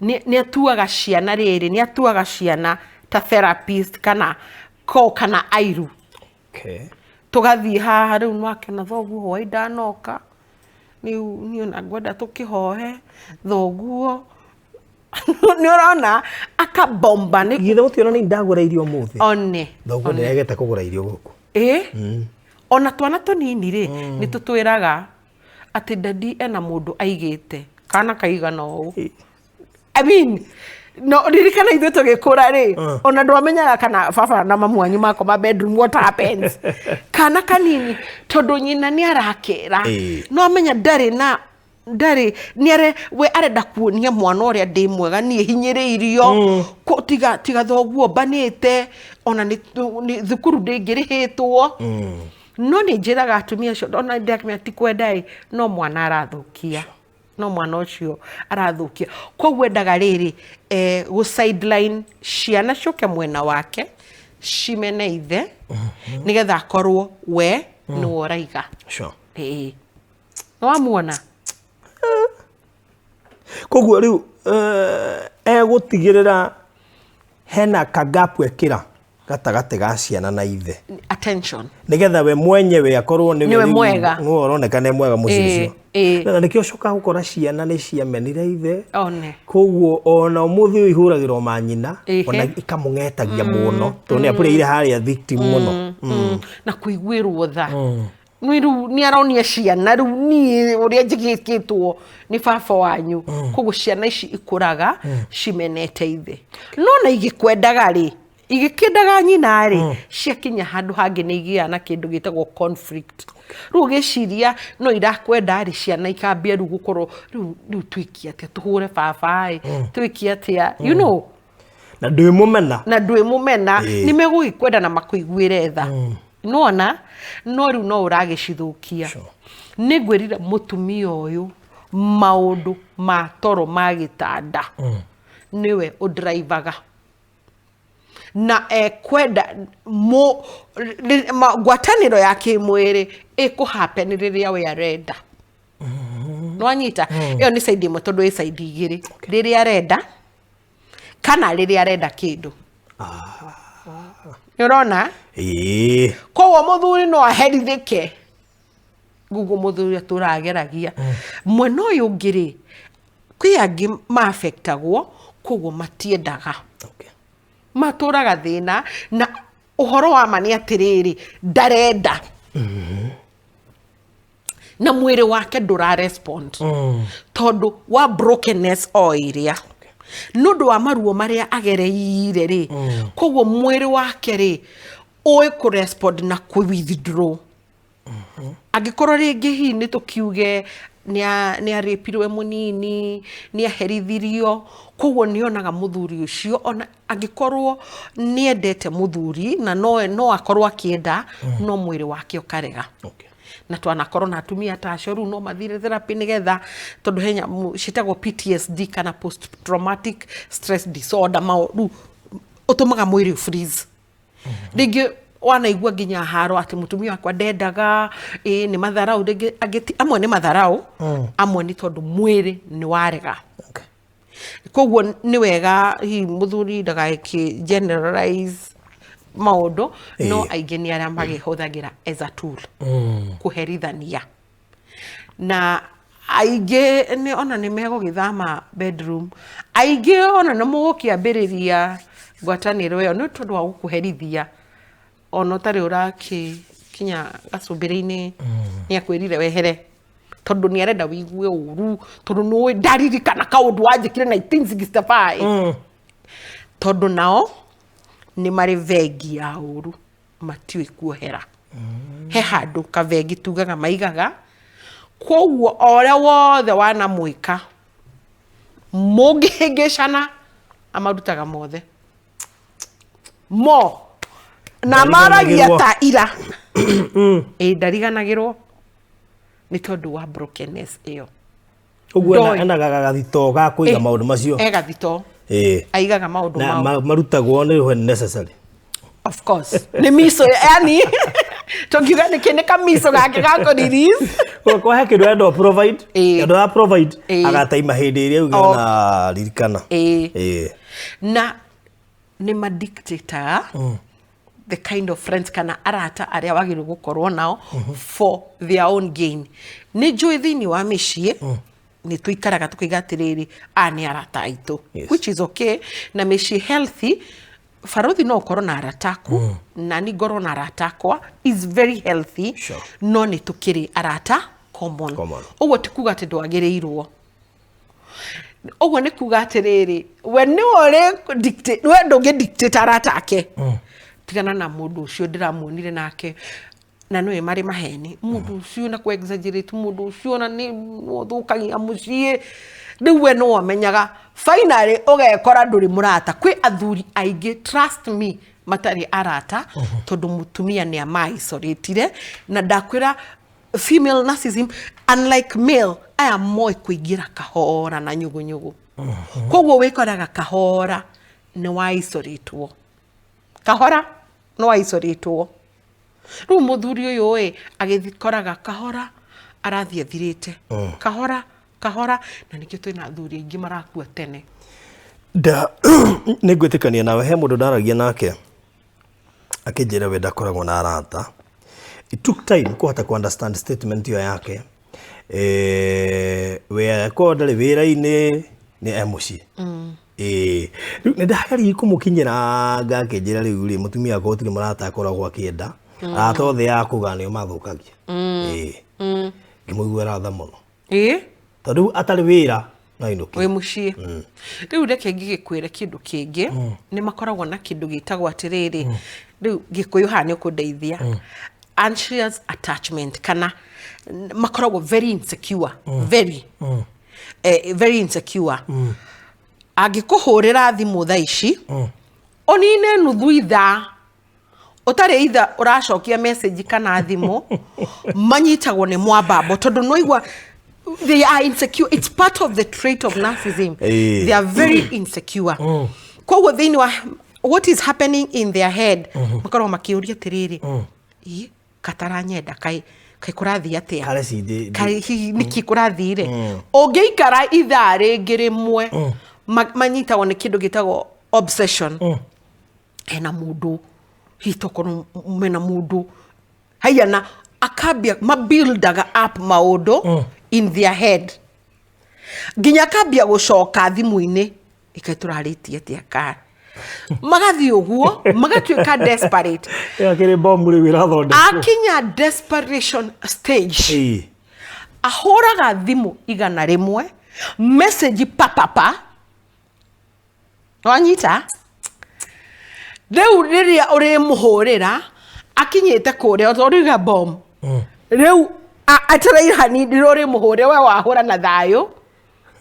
Nĩ atuaga ciana, rĩrĩ nĩ atuaga ciana ta therapist kana ko kana airu. Tũgathiĩ haha rĩu, nĩwakĩona thoguo hwaĩ ndanoka rĩu, niĩ ona ngwenda tũkĩhoe thoguo, nĩ ũrona akabomba nĩ Githĩ mũtiona nĩ ndagũra irio ũmũthĩ? One. Thoguo nĩregete kũgũra irio gũkũ. Ĩ, ona twana tũnini rĩ, nĩ tũtwĩraga atĩ daddy ena mũndũ aigĩte kana kaigana ũũ. I mean, no ririkana ithuĩ tũgĩkũra rĩ, ona ndwamenyaga kana baba na mamu wanyu makoma bedroom, what happens. Kana kanini, tondũ nyina nĩ arakera, no amenya ndarĩ na ndarĩ nĩ are we arenda kuonia mwana ũrĩa ndĩ mwega, niĩ hinyĩrĩirio. Tiga tiga thoguo mbanĩte, ona nĩ thukuru ndĩngĩrĩhĩtwo. No nĩ njĩraga atumia acio, ona ndakĩmenya ti kwenda ĩ, no mwana arathũkia, no mwana ũcio arathũkia. Koguo endaga rĩrĩ gũ sideline ciana ciũke mwena wake, cimene ithe, nĩgetha akorwo we nĩwe ũraiga. Ĩĩ, nĩwamuona. Koguo rĩu egũtigĩrĩra hena kagapu ekĩra gatagatĩ ga ciana na ithe. Attention. Nĩgetha we mwenyewe akorwo nĩwe Nĩwe rĩu mwega. Nĩwe ũroneka nĩ mwega mũciĩ ũcio. Na nĩkĩo ũcokaga gũkora ciana nĩ ciamenire ithe. One. Koguo ona ũmũthĩ ũyũ ihũragĩrwo manyina, ona ikamũng'etagia mũno, tondũ nĩ apũrĩire harĩa victim mũno. Na kũiguĩrwo tha. Nĩ rĩu nĩ aronia ciana, rĩu niĩ ũrĩa njĩkĩtwo nĩ baba wanyu. Koguo ciana ici ikũraga cimenete ithe, no na igĩkwendaga rĩ, igĩkĩendaga nyina rĩ, ciakinya handũ hangĩ nĩ igĩaga na kĩndũ gĩtagwo conflict. Rĩu ũgĩciria no irakwenda rĩ, ciana ikambia rĩu gũkorwo rĩu twĩke atĩa, tũhũre baba ĩ, twĩke atĩa? Na ndwĩ mũmena. Na ndwĩ mũmena. Nĩ megũgĩkwenda na makũiguĩre tha, nona no rĩu no ũragĩcithũkia. Nĩ ngwĩrire mũtumia ũyũ maũndũ ma toro ma gĩtanda nĩwe ũndraivaga na ekwenda ngwatanĩro ya kĩmwĩrĩ ĩkũ happen rĩrĩa we arenda. Nĩwanyita? Ĩyo nĩ side ĩmwe, tondũ ĩ side igĩrĩ, rĩrĩa arenda kana rĩrĩa arenda kĩndũ. Nĩ ũrona? Ĩĩ. Koguo mũthuri no aherithĩke guguo mũthuri atũrageragia. Mwena ũyũ ũngĩ rĩ, kwĩ angĩ maafectagwo, koguo matiendaga, matũraga thĩna. Na ũhoro wa ma nĩ atĩrĩrĩ, ndarenda na mwĩrĩ wake ndũra respond, tondũ wa brokenness o ĩrĩa nĩ ũndũ wa maruo marĩa agereire rĩ. Koguo mwĩrĩ wake rĩ ũĩ kũ respond na kũ withdraw. Angĩkorwo rĩngĩ hihi nĩ tũkiuge Nĩ arĩpirwo e mũnini, nĩ aherithirio, koguo nĩ onaga mũthuri ũcio ona angĩkorwo nĩ endete mũthuri na no akorwo akĩenda, no mwĩrĩ wake ũkarega. Na twanakorwo na atumia ta acio, rĩu no mathire therapy nĩgetha, tondũ he nyamũ ciĩtagwo PTSD kana post traumatic stress disorder, rĩu ũtũmaga mwĩrĩ ũ freeze. Rĩngĩ wanaigua nginya haro atĩ mũtumia wakwa ndendaga, ĩ nĩ matharau, rĩngĩ angĩ amwe nĩ matharau, amwe nĩ tondũ mwĩrĩ nĩ warega. Koguo nĩ wega hihi mũthuri ndagakĩ generalize maũndũ, no aingĩ nĩ arĩa magĩhũthagĩra as a tool kũherithania, na aingĩ nĩ ona nĩ megũgĩthama bedroom, aingĩ ona nĩ mũgũkĩambĩrĩria ngwatanĩro ĩyo nĩ tondũ wa gũkũherithia ona ũtarĩ ũrakinya gacumbĩrĩ-inĩ. Nĩ akwĩrire wehere tondũ nĩ arenda wĩigue ũru, tondũ nĩũĩ ndaririkana kaũndũ wanjĩkire 1965, tondũ nao nĩ marĩ vengi ya ũru, matiũĩ kuohera. He handũ kavengi tugaga maigaga, koguo o ũrĩa wothe wanamwĩka mũngĩhĩngĩcana, amarutaga mothe mo na maragia ta ira. Ĩ ndariganagĩrwo nĩ tondũ wa brokenness ĩyo. Ũguo ena gathito ga kũiga maũndũ macio. E gathito aigaga maũndũ na mau. Marutagwo nĩ when necessary. Of course, nĩ miso, yani tũngiuga nĩ kĩ, nĩ kamiso gake ga kũ release. Kwa he kĩndũ enda provide, enda wa provide, agataima hĩndĩ ĩrĩa uge na ririkana. Na nĩ madictataga the kind of friends kana arata arĩa wagĩrĩirwo gũkorwo nao for their own gain. Nĩ njũĩ thĩinĩ wa mĩciĩ nĩ tũikaraga tũkaiga atĩrĩrĩ, aya nĩ arata aitũ, which is okay. Na mĩciĩ healthy, barothi, no ũkorwo na arata aku na ni ngorwo na arata akwa, is very healthy. No nĩ tũkĩrĩ arata common. Common. Ũguo ti kuga atĩ ndwagĩrĩirwo, ũguo nĩ kuga atĩrĩrĩ, we nĩwe ũrĩ dictate, we ndũngĩ dictate arata ake. Tigana na mũndũ ũcio, ndĩramuonire nake na nĩwe marĩ maheni, mũndũ ũcio na kũ exaggerate, mũndũ ũcio na nĩ ũthũkagia mũciĩ. Rĩu we nĩwe ũmenyaga, finally ũgekora ndũrĩ mũrata. Kwĩ athuri aingĩ, trust me, matarĩ arata tondũ mũtumia nĩ ama-isolatire. Na ndakwĩra, female narcissism, unlike male, aya moĩ kũingĩra kahora na nyugunyugu, koguo wĩkoraga kahora nĩ wa isolatwo, kahora nĩ wa isolatwo. Rĩu mũthuri ũyũ ĩ agĩkoraga kahora arathiĩ athirĩte kahora kahora, na nĩkĩo twĩna athuri aingĩ marakua tene. Nda nĩ ngwĩtĩkania nawe. He mũndũ ndaragia nake akĩnjĩra we ndakoragwo na arata. It took time kũhota ku understand statement ĩyo yake. We akorwo ndarĩ wĩra-inĩ, nĩ e mũciĩ. Ĩĩ, rĩu nĩ ndageririe kũmũkinyĩra, ngakĩnjĩra rĩu rĩ, mũtumia wakwa gũtirĩ mũrata akoragwo akĩenda, arata othe akũga nĩo mathũkagia. Ĩĩ, ngĩmũiguĩra tha mũno, tondũ rĩu atarĩ wĩra no ainũke. Wĩ mũciĩ. Rĩu reke ngĩgĩkwĩre kĩndũ kĩngĩ. Nĩ makoragwo na kĩndũ gĩtagwo atĩrĩrĩ, rĩu Gĩkũyũ haha nĩ ũkũndeithia, anxious attachment, kana makoragwo very insecure, very very insecure. Angĩkũhũrĩra thimũ thaa ici, ũnine nuthu ithaa ũtarĩ itha ũracokia message kana thimũ, manyitagwo nĩ mwambambo tondũ nĩwaigua they are insecure. It's part of the trait of narcissism. They are very insecure. Koguo thĩinĩ wa what is happening in their head, makoragwo makĩũria atĩrĩrĩ, ĩ kataranyenda, kaĩ kaĩ kũrathiĩ atĩa? Kare ci Kaĩ hihi nĩkĩ kũrathire? Ũngĩikara ithaa rĩngĩ rĩmwe, manyitagwo nĩ kĩndũ gĩtagwo obsession. Hena mũndũ hihi, tokorwo mena mũndũ haiya, na akambia mabuildaga up maũndũ in their head, nginya akambia gũcoka thimũ-inĩ, ikaĩ tũrarĩtie atĩa, ka magathiĩ ũguo magatuĩka desperate. Ĩyo akĩrĩ bomu rĩu ĩrathondekwo. Akinya desperation stage, ahũraga thimũ 100, message papapa, wanyita. Rĩu rĩrĩa ũrĩmũhũrĩra akinyĩte kũrĩa ũriga bomb rĩu. Etereire hanini rũrĩ mũhũre we wahũra na thayũ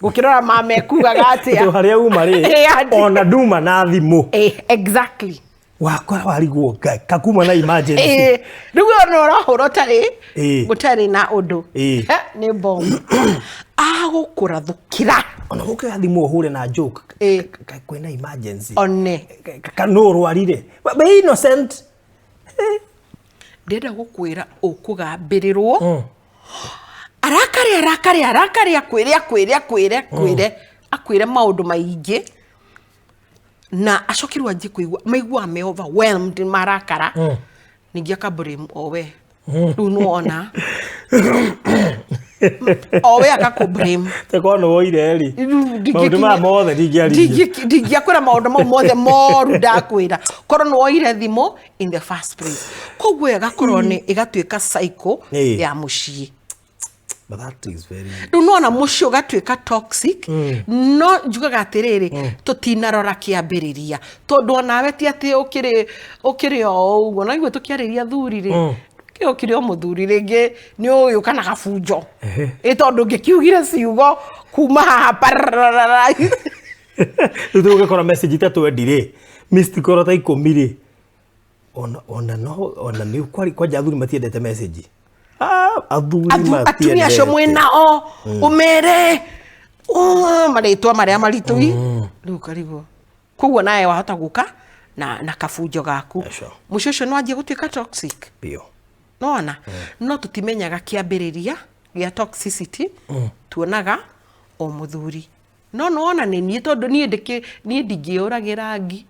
gũkĩrora mama ekugaga Tondũ atĩa. harĩa uma rĩ, Eh, ona nduma na thimũ. Eh, exactly. Wakora warigwo ngai kakuma na emergency. Eh, rĩu ona ũrahũra ũtarĩ Eh. gũtarĩ na ũndũ. Eh. Eh, nĩ bomu agũkũrathũkĩra. Ona gũkĩoya thimũ ũhũre na joke. Eh. Kwĩna emergency. One. Ka no ũrwarire. But innocent. Ndĩrenda gũkwĩra ũkũgambĩrĩrwo arakare arakare arakare akwĩre akwĩre akwĩre akwĩre akwĩre maũndũ maingĩ na acoke rĩu anjie kũigua maiguaga me overwhelmed marakara ningĩ akablame o we rĩu nĩwona o we agakũblame. Tekorwo nĩ woire rĩ. Maũndũ maya mothe ndingĩaririe. Ndingĩakwĩra maũndũ mau mothe moru ndakwĩra korwo nĩ woire thimũ in the first place. Koguo ĩgakorwo nĩ ĩgatuĩka cycle ya mũciĩ. But that is very Rĩu nona mũciĩ ũgatuĩka toxic. No njugaga atĩrĩrĩ, tũtinarora kĩambĩrĩria tondũ onawe ti atĩ ũkĩrĩ ũkĩrĩ o ũguo no igue tũkĩarĩria thuri rĩ kĩ ũkĩrĩ o mũthuri rĩngĩ nĩ ũgĩũka na gabunjo ĩ tondũ ngĩkiugire ciugo kuma haha pararara. Rĩu tũgũgĩkora message ta twendi rĩ, missed call ta 10 rĩ, ona no ona nĩ kwari kwanja athuri matiendete message. Ah, athuri Atumia acio matiendete. mwĩnao ũmere marĩtwa marĩa maritũ i rĩu karigwo koguo nawe wahota gũka na kabunjo gaku. Sure. Mũciĩ ũcio no anjie gũtuĩka toxic. Biũ. Nona no tũtimenyaga kĩambĩrĩria gĩa toxicity, tuonaga o mũthuri no nĩwona nĩ niĩ tondũ niĩ ndĩkĩ niĩ ndingĩũragĩra ngi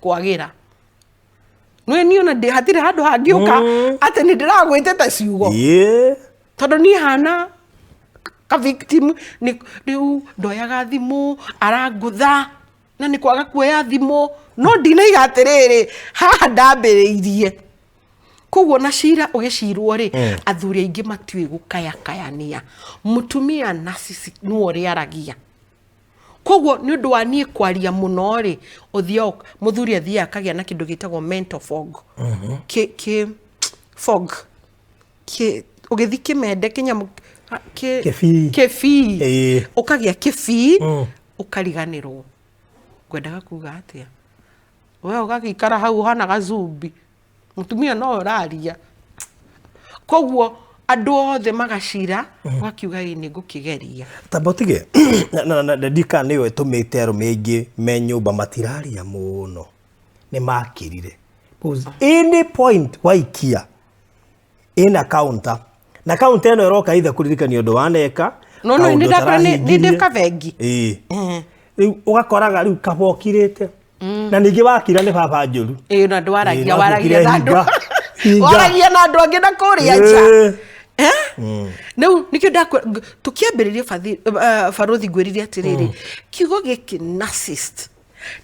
kwagĩra nĩ niĩ ona hatirĩ handũ hangĩũka atĩ nĩ ndĩragwĩtĩte ciugo. Yeah. Tondũ niĩ hana ka victim nĩ rĩu ndoyaga thimũ arangũtha na nĩ kwaga kuoya thimũ no ndinaiga atĩrĩrĩ haha ndambĩrĩirie. Koguo na cira ũgĩcirwo rĩ, athuri aingĩ matiũĩ gũkayakayania mũtumia narcissist nĩwe ũrĩa aragia. Koguo nĩ ũndũ wa niĩ kwaria mũno rĩ, ũthiaga mũthuri athiaga akagĩa na kĩndũ gĩtagwo mental fog. Kĩ fog kĩ ũgĩthi kĩmende kĩnyamũ kĩ Kĩbii. Kĩbii. Ũkagĩa kĩbii ũkariganĩrwo ngwendaga kuga atĩa we ũgagĩikara hau ũhana gazumbi mũtumia no ũraria. Koguo andũ othe magacira ũgakiuga ĩ nĩ ngũkĩgeria. Tamba ũtige na ndika nĩyo ĩtũmĩte arũme aingĩ me nyũmba matiraria mũno nĩ makirire. Because any point waikia ĩna counter na counter ĩno ĩroka either kũririkania ũndũ waneka No, kaũndũ nĩ ndakora nĩ ndĩ ũtarahingirie. kabengi. Ĩĩ. Rĩu ũgakoraga rĩu kaba ũkirĩte na ningĩ wakira nĩ baba njũru. Ĩĩ na ndwaragia Ĩĩ, waragia na andũ hinga, hinga. waragia na andũ angĩ na kũrĩa nja. Ĩĩ. Eh? Rĩu nĩkĩo tũkĩambĩrĩria barothi ngwĩrire atĩrĩrĩ kiugo gĩkĩ narcissist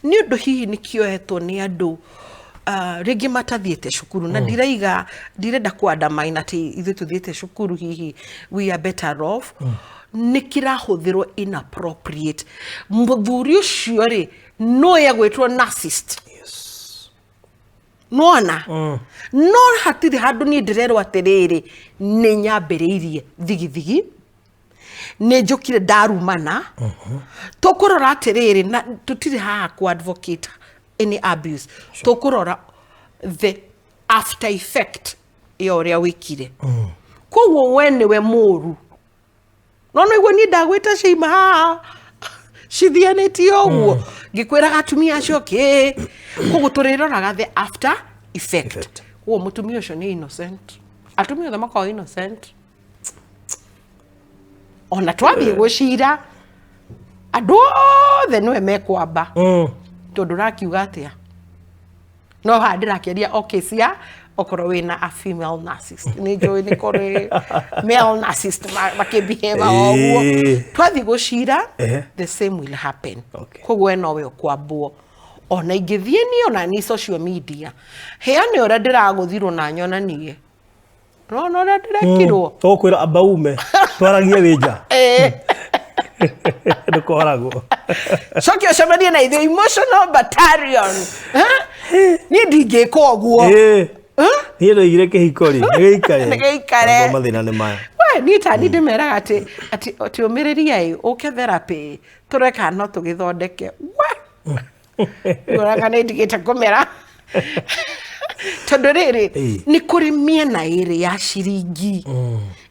nĩ ũndũ hihi nĩ kĩoetwo nĩ andũ rĩngĩ matathiĩte cukuru na ndiraiga ndirenda kũ undermine atĩ ithuĩ tũthiĩte cukuru hihi we are better off. Nĩ kĩrahũthĩrwo inappropriate. Mũthuri ũcio rĩ no egwĩtwo narcissist nona no hatirĩ handũ niĩ ndĩrerwo atĩrĩrĩ nĩ nyambĩrĩirie thigithigi nĩ njũkire ndarumana. Tũkũrora atĩrĩrĩ na tũtirĩ haha ku advocate any abuse, tũkũrora the after effect ya ũrĩa wĩkire. Koguo we nĩwe mũru no nĩguo niĩ ndagwĩta ciima haha cithianĩtie ũguo ngĩkwĩraga atumia acio kĩ koguo tũrĩroraga the after effect. Effect. Koguo mũtumia ũcio nĩ innocent, atumia othe makoragwo innocent ona twathiĩ gũcira andũ othe nĩwe mekwamba tondũ ũrakiuga atĩa no haha ndĩrakĩaria o case ya okorwo wĩna a female narcissist nĩ njũĩ nĩ kũrĩ male narcissist makĩbehave o ũguo. Twathiĩ gũcira the same will happen. Koguo we nowe ũkwambwo ona ingĩthiĩ niĩ ona ni social media heane ũrĩa ndĩragũthirwo na nyonanie nona ũrĩa ndĩrekirwo. Tũkwĩra amba ume twaragie wĩ nja ndũkoragwo. Coke ũcemanie na ithuĩ emotional battalion. Eh? Niĩ ndingĩka ũguo. Niĩ ndoigire kĩhiko rĩ nĩ gĩikare. Nĩ gĩikare. Tondũ mathĩna nĩ maya. We We, niĩ tani ndĩmeraga atĩ atĩ atĩ ũmĩrĩria ĩ ũke therapy tũrore kana no tũgĩthondeke. We, ngũraga nĩ ndigĩte kũmera tondũ rĩrĩ nĩ kũrĩ mĩena ĩrĩ ya ciringi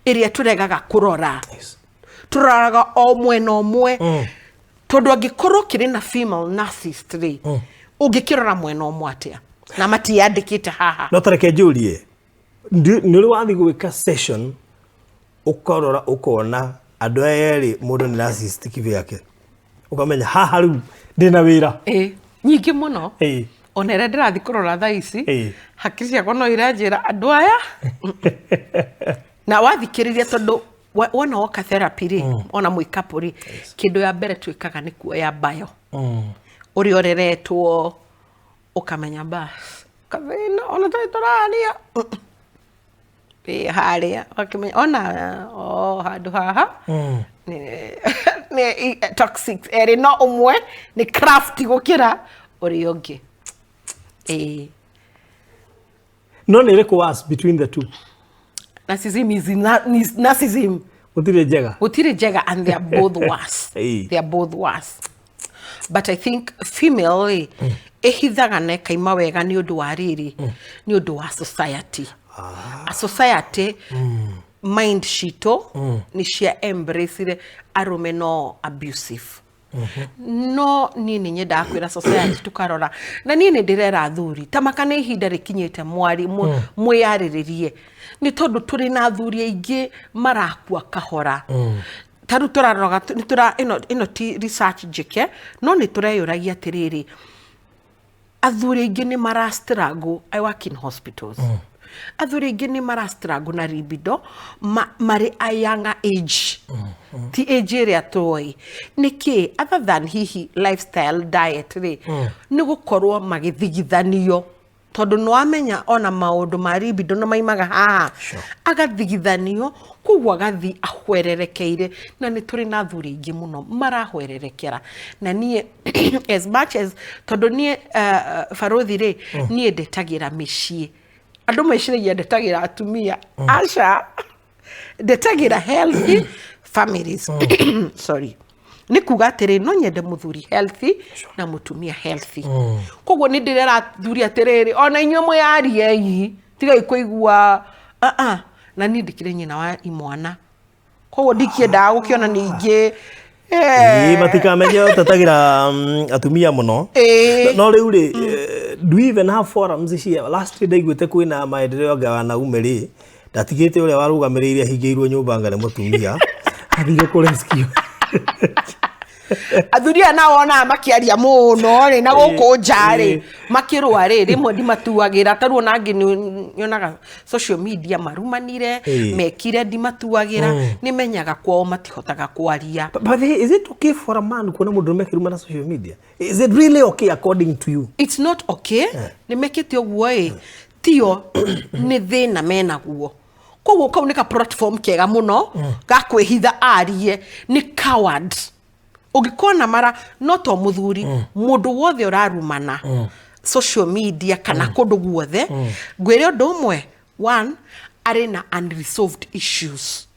ĩrĩa tũregaga kũrora. Tũroraga o mwena ũmwe, tondũ angĩkorwo kĩrĩ na female narcissist rĩ, ũngĩkĩrora mwena ũmwe atĩa na matiandĩkĩte haha? No tareke njũrie, nĩ ũrĩ wathiĩ gwĩka session ũkarora ũkona andũ aya erĩ mũndũ nĩ narcissist kivyake, ũkamenya haha rĩu ndĩna wĩra? Ĩ, nyingĩ mũno. Ona ĩrĩa ndĩrathiĩ kũrora thaa ici, hakiri ciakwa no iranjĩra andũ aya na wathikĩrĩria, tondũ wona woka therapy rĩ, ona mwĩ couple rĩ, kĩndũ ya mbere twĩkaga nĩ kuoya bio ũrĩa ũreretwo, ũkamenya bas kathĩna ona tũrĩ tũraria ĩ harĩa ũgakĩmenya ona o handũ haha nĩ toxic erĩ, no ũmwe nĩ craft gũkĩra ũrĩa ũngĩ, ĩĩ. No nĩ ĩrĩkũ worse between the two? Narcissism is narcissism. Gũtirĩ njega. Gũtirĩ njega, and they are both worse. They are both worse, but I think female rĩ ĩhithaga na ĩkaima wega nĩ ũndũ wa rĩrĩ, nĩ ũndũ wa society. A society mind citũ nĩ cia embrace arũme no abusive. No niĩ nĩ nyendaga kwĩra society tũkarora, na niĩ nĩ ndĩrera athuri ta maka nĩ ihinda rĩkinyĩte mwari mwĩyarĩrĩrie, nĩ tondũ tũrĩ na athuri aingĩ marakua kahora. Ta rĩu tũraroraga nĩ tũra ĩno ti research njĩke, no nĩ tũreyũragia atĩrĩrĩ, athuri aingĩ nĩ mara struggle. I work in hospitals. Athuri aingĩ nĩ mara struggle na libido marĩ a younger age, ti age ĩrĩa tũĩ nĩkĩ, other than hihi lifestyle, diet rĩ, nĩ gũkorwo magĩthigithanio, tondũ nĩ wamenya ona maũndũ ma libido nĩ maimaga haha. Agathigithanio, koguo agathi ahwererekeire, na nĩ tũrĩ na athuri aingĩ mũno marahwererekera. Na niĩ as much as, tondũ niĩ barothi rĩ, niĩ ndetagĩra mĩciĩ. Andũ meciragia ndetagĩra atumia. Aca, ndetagĩra healthy families. Sorry, nĩ kuga atĩrĩ, no nyende mũthuri healthy na mũtumia healthy. Koguo nĩ ndĩrera athuri atĩrĩrĩ, ona inyuĩ mwĩyariei, tigai kũigua. Ah, ah. Na niĩ ndĩkĩrĩ nyina wa imwana, koguo ndikĩendaga gũkĩona ningĩ. Ĩĩ, matikamenye ũtetagĩra atumia mũno. No rĩu rĩ, do we even have forums cia last ndaiguĩte kwĩna maendeleo anga wanaume rĩ ndatigĩte ũrĩa warũgamĩrĩire ahingĩirwo nyũmba anga nĩ mũtumia athire kũ rescue. Athuri aya nao wonaga makĩaria mũno rĩ na gũkũ nja rĩ, makĩrũa rĩ, rĩmwe ndimatuagĩra. Ta rĩu ona angĩ nyonaga social media marumanire, mekire, ndimatuagĩra. Nĩ menyaga kwao matihotaga kwaria. But is it okay for a man kuona mũndũrũme akĩruma na social media? Is it really okay according to you? It's not okay. Nĩ mekĩte ũguo ĩ tio nĩ thĩna menaguo, koguo kau nĩ ka platform kega mũno ga kwĩhitha arie. Nĩ coward ũngĩkona mara no to mũthuri, mũndũ wothe ũrarumana social media kana kũndũ guothe, ngwĩre ũndũ ũmwe, one, arĩ na unresolved issues.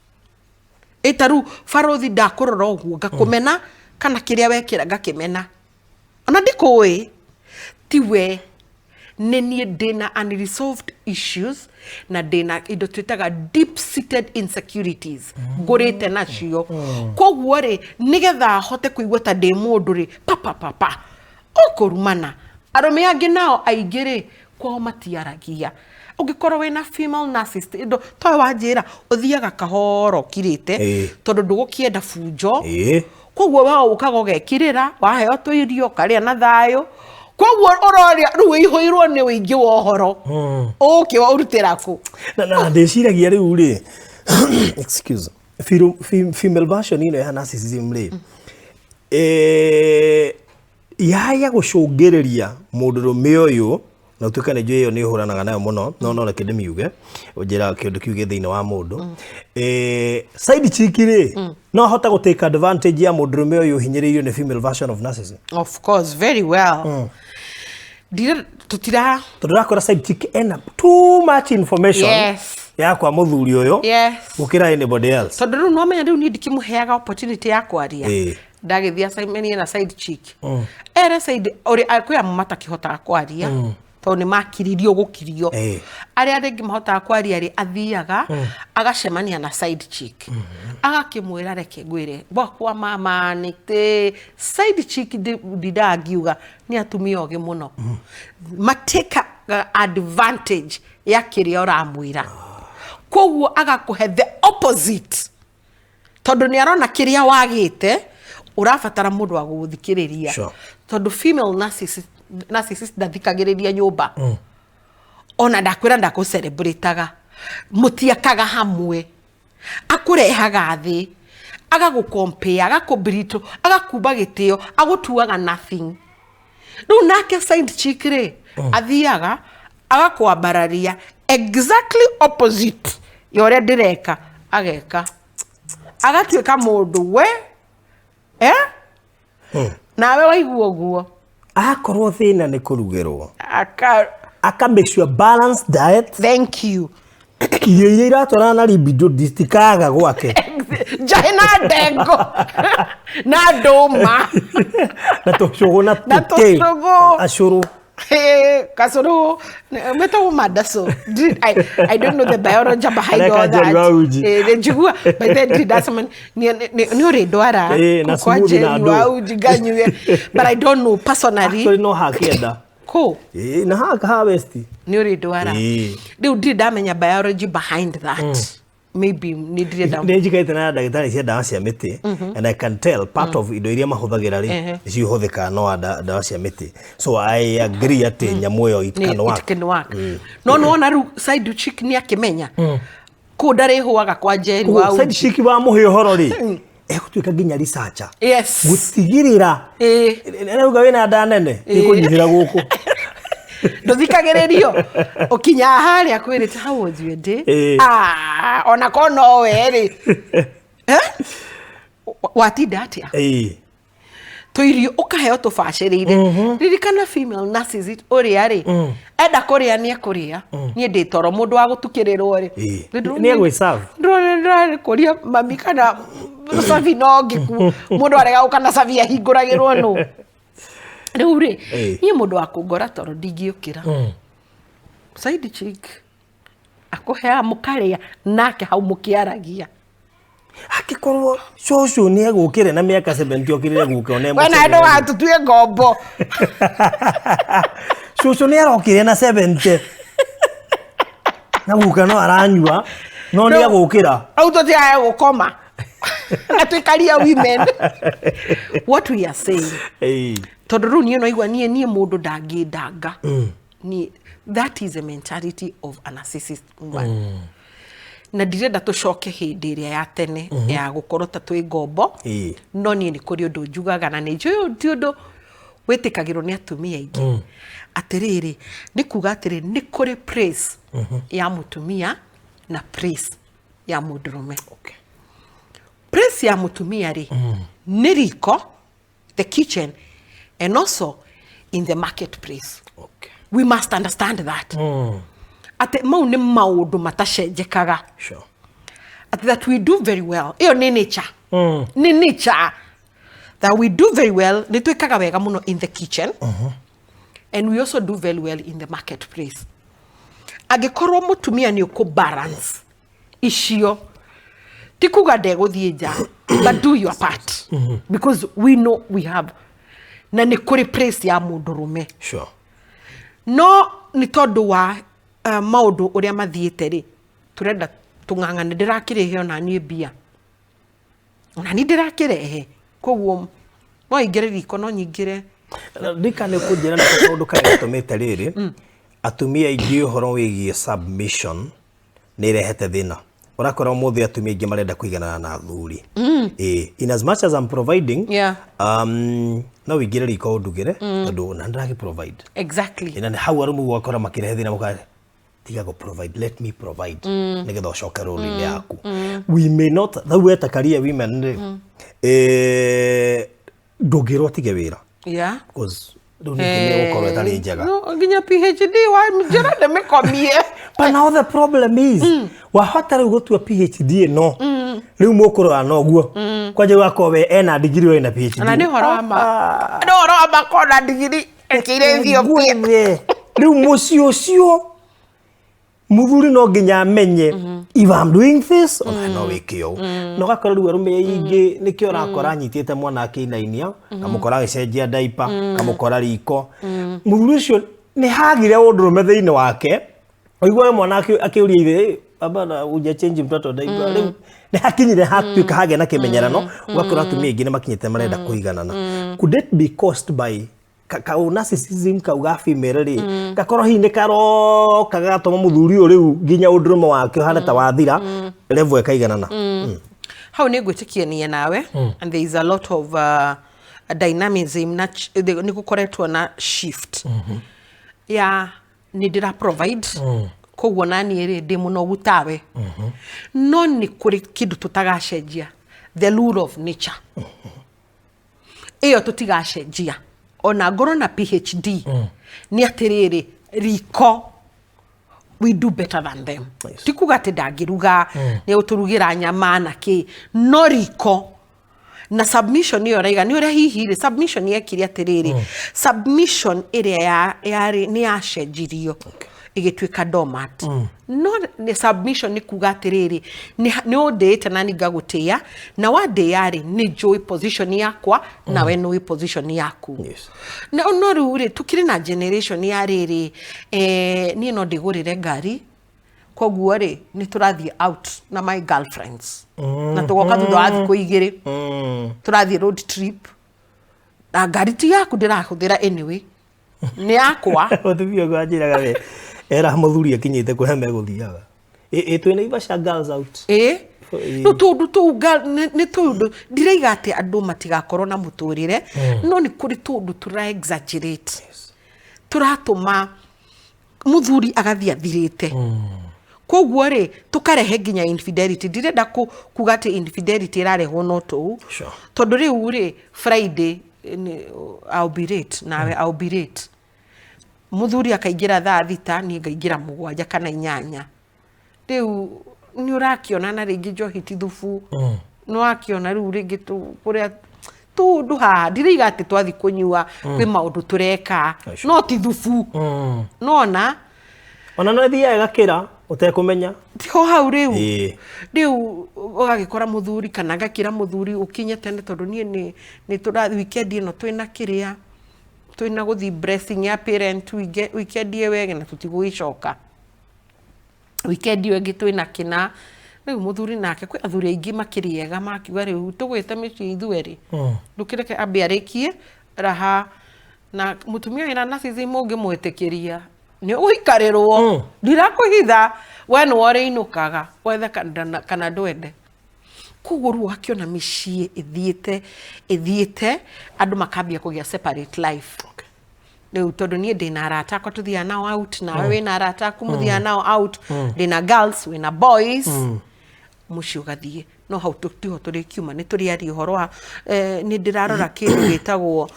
Ĩ ta rĩu barothi, ndakũrora ũguo ngakũmena, kana kĩrĩa wekĩra ngakĩmena, ona ndikũĩ tiwe, nĩ niĩ ndĩna unresolved issues na ndĩna indo twĩtaga deep seated insecurities ngũrĩte nacio. Koguo rĩ, nĩgetha hote kũigua ta ndĩ mũndũ rĩ, papa papa ũkũrumana. Arũme angĩ nao aingĩ rĩ, kwao matiaragia. Ũngĩkorwo wĩna female narcissist, indo toĩ wanjĩra ũthiaga kahora ũkirĩte, tondũ ndũgũkĩenda bunjo. Koguo we ũkaga ũgekirĩra, waheo tũirio ũkarĩa na thayũ. Koguo ũroria rĩu ũihũirwo nĩ ũingĩ wa ũhoro, ũgũkĩũrutĩra kũ? Na ndĩciragia rĩu rĩ, excuse, female version ĩno ya narcissism rĩ, yaya gũcũngĩrĩria mũndũrũme ũyũ, na ũtuĩka nĩ njũĩ ĩyo nĩ ũhũranaga nayo mũno, no reke ndĩmiuge, njĩra kĩndũ kĩu gĩ thĩinĩ wa mũndũ. Side chick rĩ, no ahote gũ take advantage ya mũndũrũme ũyũ ũhinyĩrĩirio nĩ female version of narcissism? Of course, very well. Ndire tutira Tondũ ũrakora side chick ena too much information. Ya kwa mũthuri ũyũ gũkĩra anybody else. Tondũ rĩu nomenya rĩu niĩ ndikĩmũheaga opportunity ya kwaria. Ndagĩthiĩ acemanie na side chick, ere side ũrĩa kwĩ amwe matakĩhotaga kwaria tondũ nĩ makiririo gũkirio. Arĩa rĩngĩ mahotaga kwaria rĩ, athiaga agacemania na side chick, agakĩmwĩra, "Reke ngwĩre gwakwa mama nĩ tĩ." Side chick ndindaga ngiuga nĩ atumia ogĩ mũno, matĩkaga advantage ya kĩrĩa ũramwĩra, koguo agakũhe the opposite, tondũ nĩ arona kĩrĩa wagĩte, ũrabatara mũndũ wa gũgũthikĩrĩria. Tondũ female narcissist ndathikagĩrĩria nyũmba, ona ndakwĩra ndakũcelebrataga, mũtiakaga hamwe, akũrehaga thĩ, agagũkompea, agakũbritũ, agakumba gĩtĩo, agũtuaga nothing. Rĩu nake side chick rĩ, athiaga agakwambararia exactly opposite ya ũrĩa ndĩreka, ageka agatuĩka mũndũ we, eh? Nawe waigua ũguo. Akorwo thĩna nĩ kũrugĩrwo, aka aka make sure balanced diet. Thank you. Irio iria iratwarana na libido nditikaga gwake. Njahĩ na ndengo na ndũma. Na tũcũgũ na Na tũkĩ. Tũcũgũ. Acũrũ. Hey, kasuru metagwo mandaso. I don't know the biology behind Areka all that. Njeri wa uji. Eh, nĩ njigua by then ndĩ ndacemania nĩ ũrĩ ndwara Eh, na kũ kwa smoothie na Njeri ndũ. wa uji nganyue, but I don't know personally. Actually no hakĩenda. Kũ? Ĩĩ, na ha west. Nĩ ũrĩ ndwara. Ĩĩ. Rĩu ndirĩ ndamenya biology behind that, maybe nĩ ndirenda. Nĩ njikarĩte na ndagĩtarĩ cia ndawa cia mĩtĩ and I can tell part of indo iria mahũthagĩra rĩ, nĩcio ihũthĩkaga no ndawa cia mĩtĩ, so I agree atĩ nyamũ ĩyo it can work. It can work. No nĩwona rĩu side chick nĩ akĩmenya kũu ndarĩhũaga kwa Njeri wa Koguo side uji. chick wa mũhe ũhoro rĩ, egũtuĩka nginya researcher gũtigĩrĩra rauga wĩna nda nene ĩkũnyihĩra gũkũ. Ndũthikagĩrĩrio ũkinyaga harĩa kwĩrĩte, "How was your day?" Ah, ona ko nowe rĩ. Eh? Watinda atĩa? Tũirio ũkaheo tũbacĩrĩire. Ririkana female narcissist ũrĩa rĩ, enda kũrĩa nĩ ekũrĩa, niĩ ndĩ toro mũndũ wa gũtukĩrĩrwo rĩ. Nĩ egwĩ-serve. Ndĩrona ndĩrakũria mami kana cabi no ngĩku mũndũ arega gũka na cabi ahingũragĩrwo nũ rĩu rĩ. Niĩ mũndũ wa kũngora toro ndingĩũkĩra. Side chick akũheaga mũkarĩa nake hau mũkĩaragia. Angĩkorwo cũcũ nĩ egũkĩre na mĩaka 70 okĩrĩre guka one. We nawe ndũgatũtue ngombo. Cũcũ nĩ arokire na 70 na guka no aranyua no nĩ egũkĩra. Au tũtigae gũkoma na twĩkaria women, what we are saying, tondũ rĩu niĩ noigua niĩ mũndũ ndangĩndanga niĩ. That is a mentality of a narcissist woman, na ndirenda tũcoke hĩndĩ ĩrĩa ya tene ya gũkorwo ta twĩ ngombo. No niĩ nĩ kũrĩ ũndũ njugaga, na nĩ njũĩ ũyũ ti ũndũ wĩtĩkagĩrwo nĩ atumia aingĩ. Atĩrĩrĩ, nĩ kuga atĩrĩ, nĩ kũrĩ praise ya mũtumia na praise ya mũndũrũme. Praise ya mũtumia rĩ, nĩ riko, the kitchen, and also in the marketplace. We must understand that atĩ mau nĩ maũndũ matacenjekaga, atĩ that we do very well, ĩyo nĩ nature, nĩ nature that we do very well. Nĩ twĩkaga wega mũno in the kitchen and we also do very well in the marketplace. Angĩkorwo mũtumia nĩ ũkũ balance icio, ti kuga ndegũthiĩ nja, but do your part, because we know we have na nĩ kũrĩ place ya mũndũrũme. No nĩ tondũ wa maũndũ ũrĩa mathiĩte rĩ, tũrenda tũng'ang'ane, ndĩrakĩrĩhe ona niĩ mbia, ona niĩ ndĩrakĩrehe, koguo no ingĩre riko, no nyingĩre. Ndika nĩ kũnjĩra nĩko kaũndũ karĩa gatũmĩte rĩrĩ atumia aingĩ ũhoro wĩgiĩ submission nĩ ĩrehete thĩna. Ũrakora ũmũthĩ atumia aingĩ marenda kũiganana na athuri. Ĩĩ, in as much as I'm providing, no wĩingĩre riko ũndugĩre tondũ na ndĩragĩ provide. Na nĩ hau arũme ũgakora makĩrehe thĩna, mũka tiga go provide, let me provide, nĩgetha ũcoke role-inĩ yaku. We may not rĩu weta career women rĩ, ndũngĩrwo tige wĩra because Rĩu ningĩ nĩ ĩgũkorwo ĩtarĩ njega. No, nginya PhD wa njĩra ndĩmĩkomie. But now the problem is, wahota rĩu gũtua PhD ĩno, rĩu mũkũrora noguo kwanja ũgakorwo we ena ndigiri, we ena PhD. Na nĩ ũhoro wa ma, nĩ ũhoro wa ma kona ndigiri ĩkĩire Ethiopia. Ngwethe. Rĩu mũciĩ ũcio mũthuri no nginya amenye, if I'm doing this, ona no wĩke ũũ, na ũgakora rĩu arũme aingĩ nĩkĩo ũrakora anyitĩte mwana akĩinainia, kamũkora agĩcenjia diaper, kamũkora riko. Mũthuri ũcio nĩ hagire ũndũrũme thĩinĩ wake. Ũiguaga mwana akĩũria ithe, "Eh, baba, na hujachange mtoto diaper?" Rĩu nĩ hakinyire hatuĩka hagĩa na kĩmenyerano. Ũgakora atumia aingĩ nĩ makinyĩte marenda kũiganana. Could it be caused by kau narcissism kau ga female rĩ, gakorwo hihi nĩ karoka gagatũma mũthuri ũyũ rĩu nginya ũndũrũme wake ũhane ta wathira, level ĩkaiganana? Hau nĩ ngwĩtĩkiania nawe, and there is a lot of dynamism na nĩ gũkoretwo na shift ya nĩ ndĩra provide, koguo naniĩ rĩ ndĩ mũnogu tawe. No nĩ kũrĩ kĩndũ tũtagacenjia, the rule of nature ĩyo tũtigacenjia ona ngorwo na PhD. Nĩ atĩrĩrĩ, riko we do better than them. Ti kuga atĩ ndangĩruga, nĩ ũtũrugĩra nyama na kĩ, no riko na submission ĩyo ũraiga nĩ ũrĩa hihi rĩ submission yekire atĩrĩrĩ, submission ĩrĩa yarĩ nĩ yacenjirio ĩgĩtuĩka doormat. No nĩ submission nĩ kuga atĩrĩrĩ, nĩ ũndĩĩte na ni ngagũtĩĩa, na wandĩĩa rĩ, nĩ njũĩ position yakwa, nawe nĩũĩ position yaku. No rĩu rĩ tũkĩrĩ na generation ya rĩrĩ, niĩ no ndĩgũrĩre ngari, koguo rĩ nĩ tũrathiĩ out na my girlfriends na tũgoka thutha wa thikũ 2. Tũrathiĩ road trip na ngari ti yaku ndĩrahũthĩra, anyway nĩ yakwa. Mũtumia ũguo anjĩraga we era mũthuri akinyĩte kũrĩa megũthiaga. Ĩ twĩ Naivasha girls out. Ĩ rĩu tũndũ tũu nĩ tũndũ ndiraiga atĩ andũ matigakorwo na mũtũrĩre, no nĩ kũrĩ tũndũ tũra exaggerate tũratũma mũthuri agathiĩ athirĩte. Koguo rĩ tũkarehe nginya infidelity. Ndirenda kuga atĩ infidelity ĩrarehwo no tũu. Tondũ rĩu rĩ Friday I'll be late, nawe I'll be late. Mũthuri akaingĩra thaa 6, niĩ ngaingĩra 7 kana 8. Rĩu nĩ ũrakĩona na rĩngĩ njohi ti thubu, nĩ wakĩona rĩu rĩngĩ kũrĩa tũndũ haha ndiraiga atĩ twathiĩ kũnyua kwĩ maũndũ tũreka no ti thubu nona. Ona no ĩthiaga ĩgakĩra ũtekũmenya. Tiho hau rĩu. Rĩu ũgagĩkora mũthuri kana ngakĩra mũthuri ũkinye tene tondũ niĩ nĩ tũrathiĩ weekend ĩno, twĩna kĩrĩa twĩna gũthiĩ blessing ya parent weekend ĩyo ĩngĩ na tũtigũgĩcoka weekend ĩyo ĩngĩ twĩna kĩna. Rĩu mũthuri nake, kwĩ athuri aingĩ makĩrĩ ega makiuga rĩu tũgwĩte mĩciĩ ithuerĩ, ndũkĩreke ambe arĩkie raha na mũtumia wĩna narcissism. Ũngĩmwĩtĩkĩria nĩ ũgũikarĩrwo. Ndirakũhitha, we nĩwe ũrĩinũkaga wethe kana ndwende. Koguo rĩu ũgakĩona mĩciĩ ĩthiĩte ĩthiĩte, andũ makambia kũgĩa separate life. Rĩu tondũ niĩ ndĩna arata akwa tũthiaga nao out, nawe wĩna arata aku mũthiaga nao out, ndĩna girls, wĩna boys, mũciĩ ũgathiĩ. No hau tiho tũrĩkiuma, nĩ tũrĩaria ũhoro wa nĩ ndĩrarora kĩndũ gĩtagwo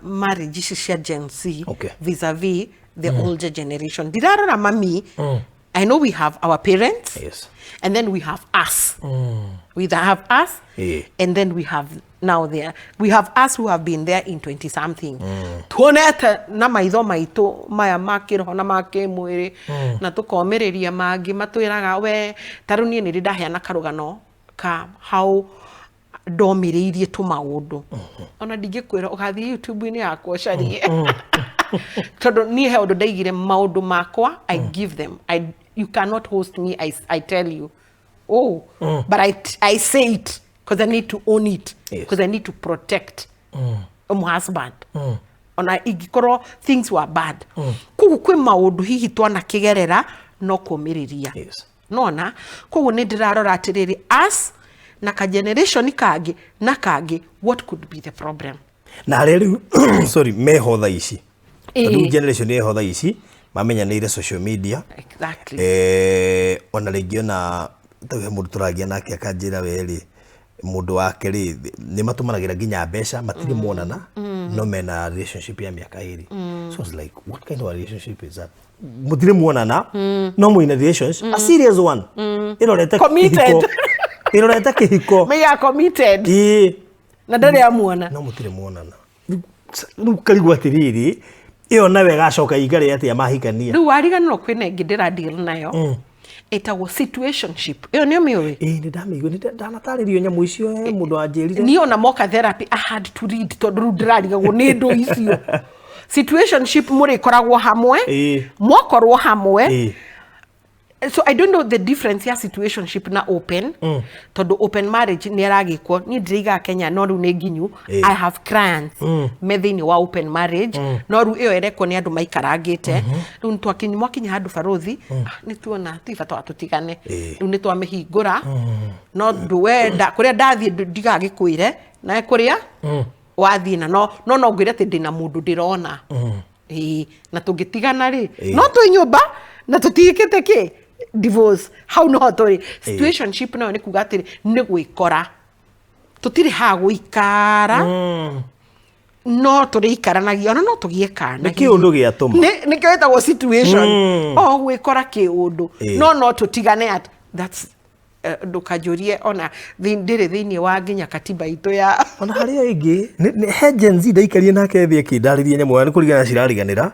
marriage ici cia Gen Z vis-a-vis the older generation. Ndirarora mami. I know we have our parents and then we have us, we have us and then we have now there we have us who have been there in 20 something, tuonete na maitho maitũ maya ma kĩroho na ma kĩmwĩrĩ, na tũkomĩrĩria mangĩ matwĩraga we. Ta rĩu niĩ nĩ ndĩ ndaheana karũgano ka how ndomĩrĩirie tũmaũndũ, ona ndingĩkwĩra ũgathiĩ YouTube-inĩ yakwa ũcarie, tondũ niĩ he ũndũ ndaigire maũndũ makwa. I give them, you cannot host me. I tell you, oh, but I say it because I need to own it, because I need to protect my husband ona ingĩkorwo things were bad. Koguo kwĩ maũndũ hihi twanakĩgerera no kũmĩrĩria. Nona koguo nĩ ndĩrarora atĩrĩrĩ, us na ka generation kangĩ na kangĩ, what could be the problem? Na harĩa rĩu, sorry, meho thaa ici, tondũ generation ĩho thaa ici mamenyanĩire social media. Ona rĩngĩ ona tau he mũndũ tũragia nake akanjĩra we rĩ mũndũ wake rĩ nĩ matũmanagĩra nginya mbeca, matirĩ monana. No mena relationship ya mĩaka 2. So I was like, what kind of a relationship is that? Mũtirĩ muonana, no mwĩna relationship, a serious one, ĩrorete Committed. kĩhiko, ĩrorete kĩhiko. May are committed. Ĩĩ. Na ndarĩ amuona. No mũtirĩ muonana. Rĩu karigwo atĩrĩrĩ, ĩyo nawe ĩgacoka ikare atĩa mahikania? Rĩu wariganĩrwo kwĩna ĩngĩ ndĩra deal nayo ĩtagwo situationship. Ĩyo nĩyo mĩũĩ? Ĩĩ, nĩ ndamĩigua, nĩ ndanatarĩrio nyamũ icio, mũndũ wanjĩrire. Niĩ ona moka therapy I had to read, tondũ rĩu ndĩrarigagwo nĩ ndũ icio. Situationship, mũrĩkoragwo hamwe, mwakorwo hamwe. So I don't know the difference ya situationship na open, tondũ open marriage nĩ aragĩkwo. Niĩ ndĩraigaga Kenya, no rĩu nĩ nginyu. I have clients me thĩinĩ wa open marriage, no rĩu ĩyo ĩrekwo nĩ andũ maikarangĩte. Rĩu nĩ twakinya, mwakinya handũ barothi, nĩ tuona ti bata wa tũtigane. Rĩu nĩ twamĩhingũra, no ndũwenda kũrĩa ndathiĩ ndigagĩkwĩre nawe kũrĩa wathiĩ, na no ngwĩre atĩ ndĩna mũndũ ndĩrona. Ĩĩ, na tũngĩtigana rĩ, no twĩ nyũmba na tũtigĩkĩte kĩ divorce. Hau noho tũrĩ. Situationship nayo nĩ kuga atĩrĩ, nĩ gwĩkora tũtirĩ ha gũikara, no tũrĩikaranagia, ona no tũgĩe kana. Nĩ kĩũndũ gĩatũma. Nĩkĩo ĩtagwo situation, o gwĩkora kĩũndũ. No tũtigane at that's ndũkanjũrie ona ndĩrĩ thĩinĩ wa nginya katiba itũ ya Ona harĩa ĩngĩ he Gen Z ndaikarire nake thĩ akĩndarĩria nyamũ ĩyo, nĩ kũringana cirariganĩra,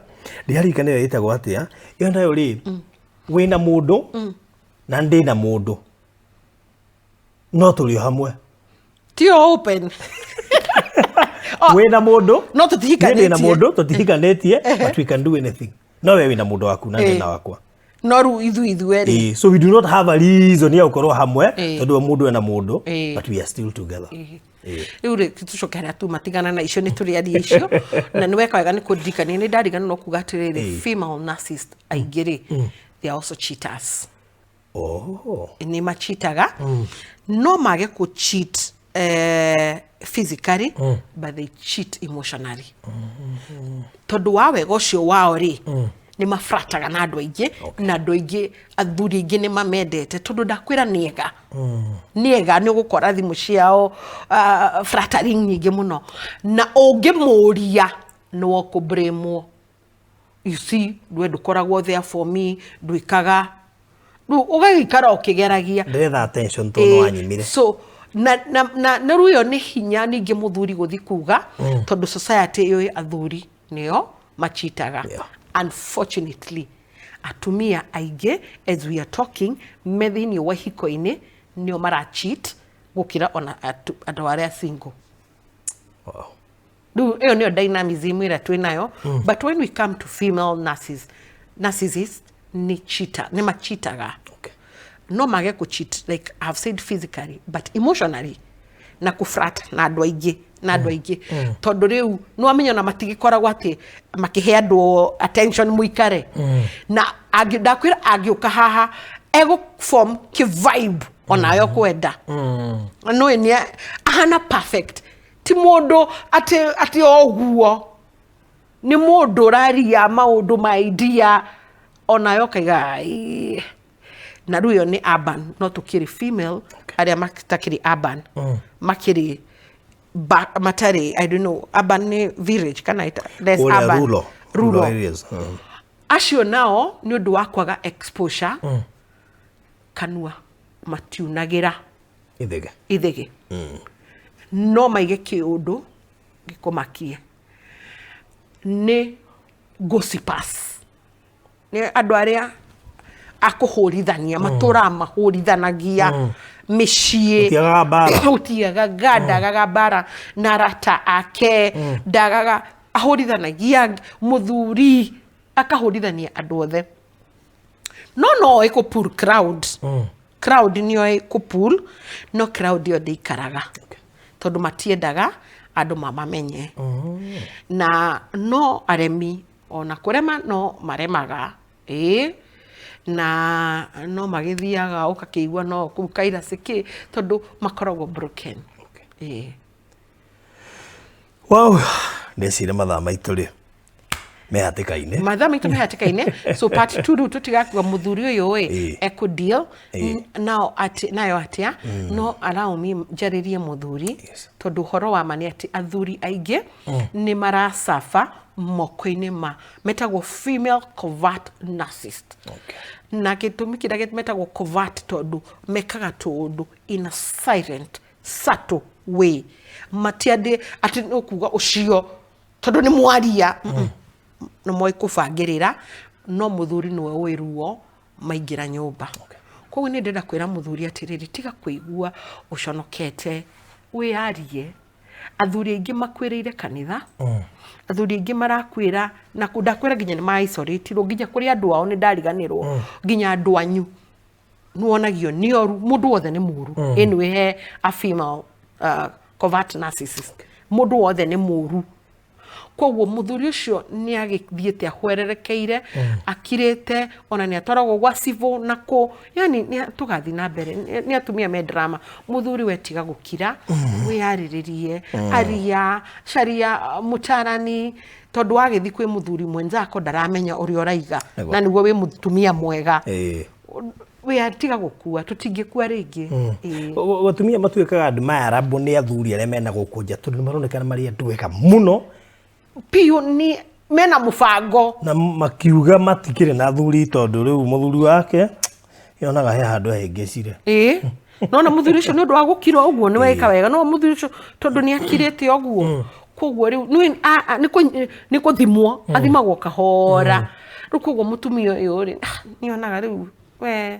ndiaririkana ĩyo ĩtagwo atĩa. Ĩyo nayo rĩ, wĩna mũndũ na ndĩna mũndũ, no tũrĩ o hamwe. Ti open. Oh, wĩna mũndũ, no niĩ ndĩna tũtihikanĩtie. Mũndũ, tũtihikanĩtie, but we can do anything. No we wĩna mũndũ waku na ndĩna wakwa. No rĩu ithuĩ ithuerĩ. So we do not have a reason ya gũkorwo hamwe, tondũ mũndũ ena mũndũ, but we are still together. Rĩu rĩ, tũcoke harĩa tuma. Tigana na icio, nĩ tũrĩ aria icio, na nĩ weka wega nĩ kũndirikania. Nĩ ndarigana no kuga atĩrĩrĩ, female narcissist aingĩ rĩ, they are also cheaters. Nĩ machitaga, no mage kũ cheat physically, but they cheat emotionally, tondũ wa wega ũcio wao rĩ, nĩ mafrataga na andũ aingĩ, na andũ aingĩ, athuri aingĩ nĩ mamendete, tondũ ndakwĩra nĩ ega, nĩ ega. Nĩ ũgũkora thimũ ciao flattering nyingĩ mũno, na ũngĩmũria nĩ wokũbrĩmwo. You see, we ndũkoragwo there for me, ndwĩkaga. Rĩu ũgagĩikara ũkĩgeragia. Ndĩretha attention tondũ nĩ wanyimire. So na rĩu ĩyo nĩ hinya ningĩ mũthuri gũthi kuga, tondũ society ĩyo athuri nĩo machitaga. Unfortunately, atumia aingĩ, as we are talking, me thĩinĩ wa ihiko-inĩ nĩo mara cheat gũkĩra ona andũ arĩa single. Rĩu ĩyo nĩyo dynamism ĩrĩa twĩ nayo. But when we come to female narcissist, nĩ cheater, nĩ machitaga. No mage kũ cheat, like I've said, physically, but emotionally na kũ flirt na andũ aingĩ, na andũ aingĩ, tondũ rĩu nĩ wamenya ona matigĩkoragwo atĩ makĩhe andũ attention mũikare na ndakwĩra angĩũka haha egũ form kĩ vibe onayo kwenda no nĩ ahana perfect. Ti mũndũ atĩ o ũguo, nĩ mũndũ ũraria maũndũ ma idea onayo kaiga. "Ai." Na rĩu ĩyo nĩ urban, no tũkĩrĩ female arĩa matakĩrĩ urban, makĩrĩ matarĩ, I don't know, urban nĩ village kana less Kũrĩa urban. Rural. Rural. Areas. Acio nao nĩ ũndũ wa kwaga exposure, kanua matiunagĩra Ithege. Ithege no maige kĩũndũ gĩkũmakie. Nĩ gossipers, nĩ andũ arĩa akũhũrithania, matũraga mahũrithanagia mĩciĩ. Gũtiagaga mbara. Gũtiagaga, ndagaga mbara na arata ake, ndagaga, ahũrithanagia mũthuri, akahũrithania andũ othe, no oĩ kũ pull crowd. Crowd nĩ oĩ kũ pull, no crowd ĩyo ndĩikaraga, tondũ matiendaga andũ mamamenye. Na no aremi, ona kũrema no maremaga, ĩĩ, na no magĩthiaga ũgakĩigua no kũu kairacĩ kĩ, tondũ makoragwo broken, ĩĩ. Wow, ndeciria mathaa maitũ rĩ Me hatĩka-inĩ. Mathaa maitũ me hatĩka-inĩ, so part 2 rĩu tũtigakuga mũthuri ũyũ ĩ ekũ deal nao atĩ nayo atĩa. No allow me njarĩrie mũthuri, tondũ ũhoro wa ma nĩ atĩ athuri aingĩ nĩ maracaba moko-inĩ ma metagwo female covert narcissist. Na gĩtũmi kĩrĩa metagwo covert, tondũ mekaga tũũndũ in a silent, subtle way, matiandĩ atĩ nĩ ũkuga ũcio tondũ nĩ mwaria nĩ moĩ kũbangĩrĩra, no mũthuri nĩwe ũĩ ruo maingĩra nyũmba. Koguo nĩ ndĩrenda kwĩra mũthuri atĩrĩrĩ, tiga kũigua ũconokete, wĩyarie. Athuri aingĩ makuĩrĩire kanitha, athuri aingĩ marakuĩra na ndakwĩra nginya nĩ ma-isolatirwo nginya kũrĩ andũ ao. Nĩ ndariganĩrwo nginya andũ anyu nĩwonagio nĩ oru, mũndũ wothe nĩ mũru. Anyway, he a female covert narcissist, mũndũ wothe nĩ mũru. Koguo mũthuri ũcio nĩ agĩthiĩte ahwererekeire, akirĩte, ona nĩ atwaragwo gwa civil na kũ, yani nĩ tũgathiĩ na mbere. Nĩ atumia me drama. Mũthuri, we tiga gũkira, wĩyarĩrĩrie, aria, caria mũtarani, tondũ wagĩthiĩ kwĩ mũthuri mwenzako ndaramenya ũrĩa ũraiga. Na nĩguo wĩ mũtumia mwega. Wĩ tiga gũkua, tũtingĩkua rĩngĩ. Atumia matuĩkaga admirable nĩ athuri arĩa mena gũkũ nja, tondũ nĩ maronekana marĩ andũ ega mũno. Biũ, nĩ mena mũbango. Na makiuga matikĩrĩ na athuri, tondũ rĩu mũthuri wake yonaga he handũ ahĩngĩcire. Ĩĩ, nona mũthuri ũcio nĩ ũndũ wa gũkira ũguo nĩ weka wega, no mũthuri ũcio tondũ nĩ akirĩte ũguo, koguo rĩu nĩ kũthimwo athimagwo kahora rĩu. Koguo mũtumia ũyũ rĩ, nĩonaga rĩu we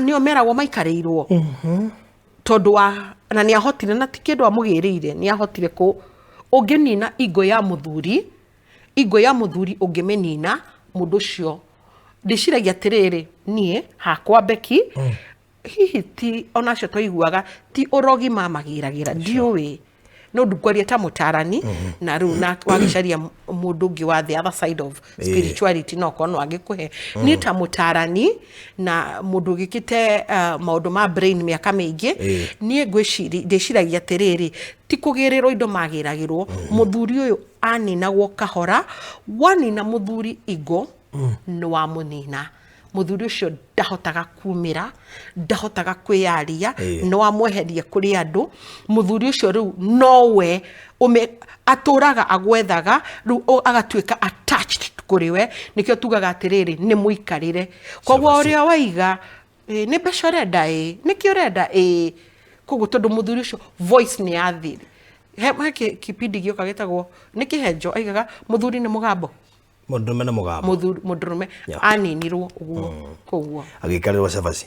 nĩo meragwo maikarĩirwo, tondũ wa na nĩ ahotire, na ti kĩndũ amũgĩrĩire, nĩ ahotire kũ ũngĩnina ingo ya mũthuri, ingo ya mũthuri ũngĩmĩnina, mũndũ ũcio ndĩciragia atĩrĩrĩ, niĩ hakwa Beki, hihi ti onacio twaiguaga ti ũrogi mamagĩragĩra, ndiũĩ, no ndukwaria ta mũtarani. Na rĩu na wagĩcaria mũndũ ũngĩ wa the other side of spirituality, no korwo no angĩkũhe. Niĩ ta mũtarani na mũndũ ũgĩkĩte maũndũ ma brain mĩaka mĩingĩ, niĩ ngwĩciri ndĩciragia atĩrĩrĩ, ti kũgĩrĩrwo indo magĩragĩrwo. Mũthuri ũyũ aninagwo kahora. Wanina mũthuri ingo, nĩ wamũnina. Mũthuri ũcio ndahotaga kumĩra, ndahotaga kwĩyaria. Nĩ wamweheria kũrĩ andũ. Mũthuri ũcio rĩu nowe ũme atũraga agwethaga, rĩu agatuĩka attached kũrĩ we. Nĩkĩo tugaga atĩrĩrĩ, nĩ mũikarĩre. Koguo ũrĩa waiga, nĩ mbeca ũrenda, nĩkĩ ũrenda, koguo tondũ mũthuri ũcio voice nĩ yathiri. He kipindi gĩoka gĩtagwo nĩ kĩhenjo, aigaga mũthuri nĩ mũgambo. Mũndũrũme na mũgambo. Mũthuri mũndũrũme aninirwo ũguo, koguo agĩikarĩrwo cabaci.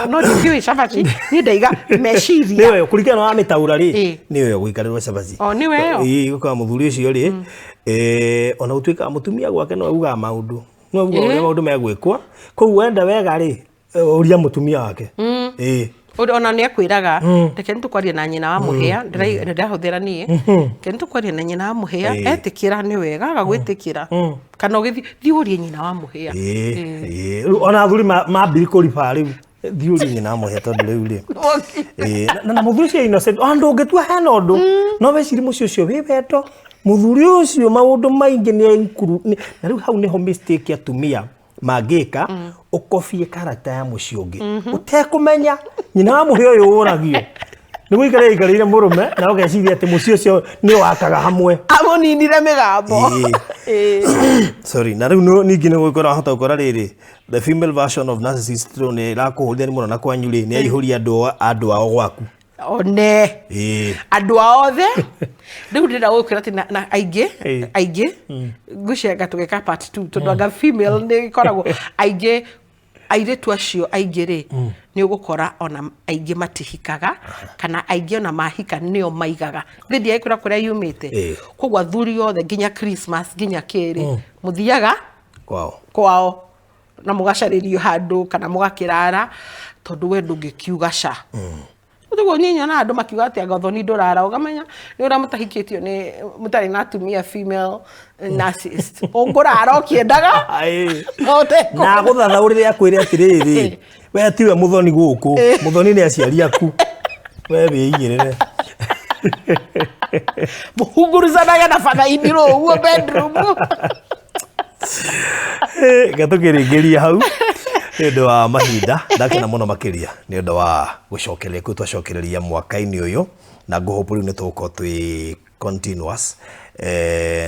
No ndikĩũĩ cabaci, niĩ ndaiga meciria. Nĩwe kũringana na wamĩtaũra rĩ, nĩwe gũikarĩrwo cabaci. O, nĩwe ĩyo? Ĩĩ, gũkaga mũthuri ũcio rĩ, ona gũtuĩka mũtumia gwake no augaga maũndũ, no augaga ũrĩa maũndũ megwĩkwo. Koguo wenda wega rĩ, ũria mũtumia wake. Ona nĩ akwĩraga, reke nĩ tũkwaria na nyina wa mũhĩa, ndĩrahũthĩra niĩ, reke nĩ tũkwaria na nyina wa mũhĩa. Etĩkĩra nĩ wega, aga gwĩtĩkĩra, kana ũgĩthiĩ thiĩ ũrie nyina wa mũhĩa. Ĩĩ, rĩu ona athuri mambiri kũriba rĩu, thiĩ ũrie nyina wa mũhĩa, tondũ rĩu rĩ, na mũthuri ũcio innocent, ona ndũngĩtua hena ũndũ, no wecirie mũciĩ ũcio wĩ wendo. Mũthuri ũcio maũndũ maingĩ nĩ na rĩu hau nĩho mistake atumia mangĩka, ũkobie karata ya mũciĩ ũngĩ ũtekũmenya. Nyina wa mũhĩa ũyũ ũragio nĩ gũikara aikarĩire mũrũme, na ũgeciria atĩ mũciĩ ũcio nĩ wakaga hamwe. Amũninire mĩgambo. Sorry, na rĩu ningĩ nĩ gũkora wahota gũkora rĩrĩ, the female version of narcissist rĩu nĩ ĩrakũhũrithia nĩ mũno, na kwanyu rĩ, nĩ aihũria andũ ao gwaku. One andũ ao othe rĩu ndĩrenda gũkwĩra atĩ na aingĩ aingĩ ngwĩciria tũgeka part 2, tondũ anga female nĩ ĩkoragwo aingĩ, airĩtu acio aingĩ rĩ, nĩ ũgũkora ona aingĩ matihikaga, kana aingĩ ona mahika nĩo maigaga thĩ, ndiagĩkwĩra kũrĩa yumĩte. Koguo athuri othe nginya Christmas nginya kĩrĩ mũthiaga kwao. Kwao, na mũgacarĩrio handũ kana mũgakĩrara, tondũ we ndũngĩkiuga ca. Ũguo niĩ nyonaga andũ makiuga atĩ anga thoni ndũrara, ũkamenya nĩ ũrĩa mũtahikĩtio, nĩ mũtarĩ na atumia female narcissist, ũngũrara ũkĩendaga. No ũtekũ- Na agũthathaũrĩre, akwĩre atĩrĩrĩ, we tiwe mũthoni gũkũ, mũthoni nĩ aciari aku, we wĩigĩrĩre. Mũhunguruzanaga na batha-inĩ ũguo bedroom. Gatũkĩrĩngĩria hau nĩ ũndũ wa mahinda. Ndakena mũno makĩria nĩ ũndũ wa gũcokereria kũu twacokereria mwaka-inĩ ũyũ, na ngũhope rĩu nĩ tũgũkorwo twĩ continuous,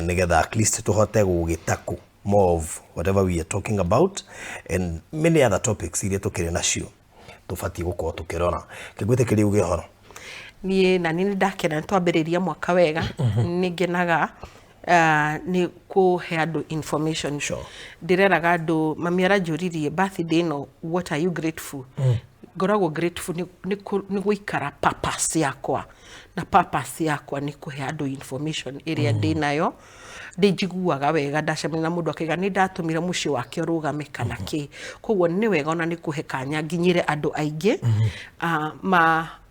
nĩgetha at least tũhote gũgĩtackle more of whatever we are talking about and many other topics iria tũkĩrĩ nacio tũbatiĩ gũkorwo tũkĩrora. Kĩngwĩtĩkĩria uge ũhoro. Niĩ na nĩ ndakena nĩ twambĩrĩria mwaka wega. Nĩ ngenaga nĩ kũhe andũ information. Ndĩreraga andũ, mami aranjũririe birthday ĩno, "What are you grateful?" Ngoragwo grateful nĩ gũikara purpose yakwa, na purpose yakwa nĩ kũhe andũ information ĩrĩa ndĩ nayo. Ndĩ njiguaga wega ndacemania na mũndũ akaiga nĩ ndatũmire mũciĩ wake ũrũgame kana kĩ. Koguo nĩ wega ona nĩ kũhe kanya nginyĩre andũ aingĩ,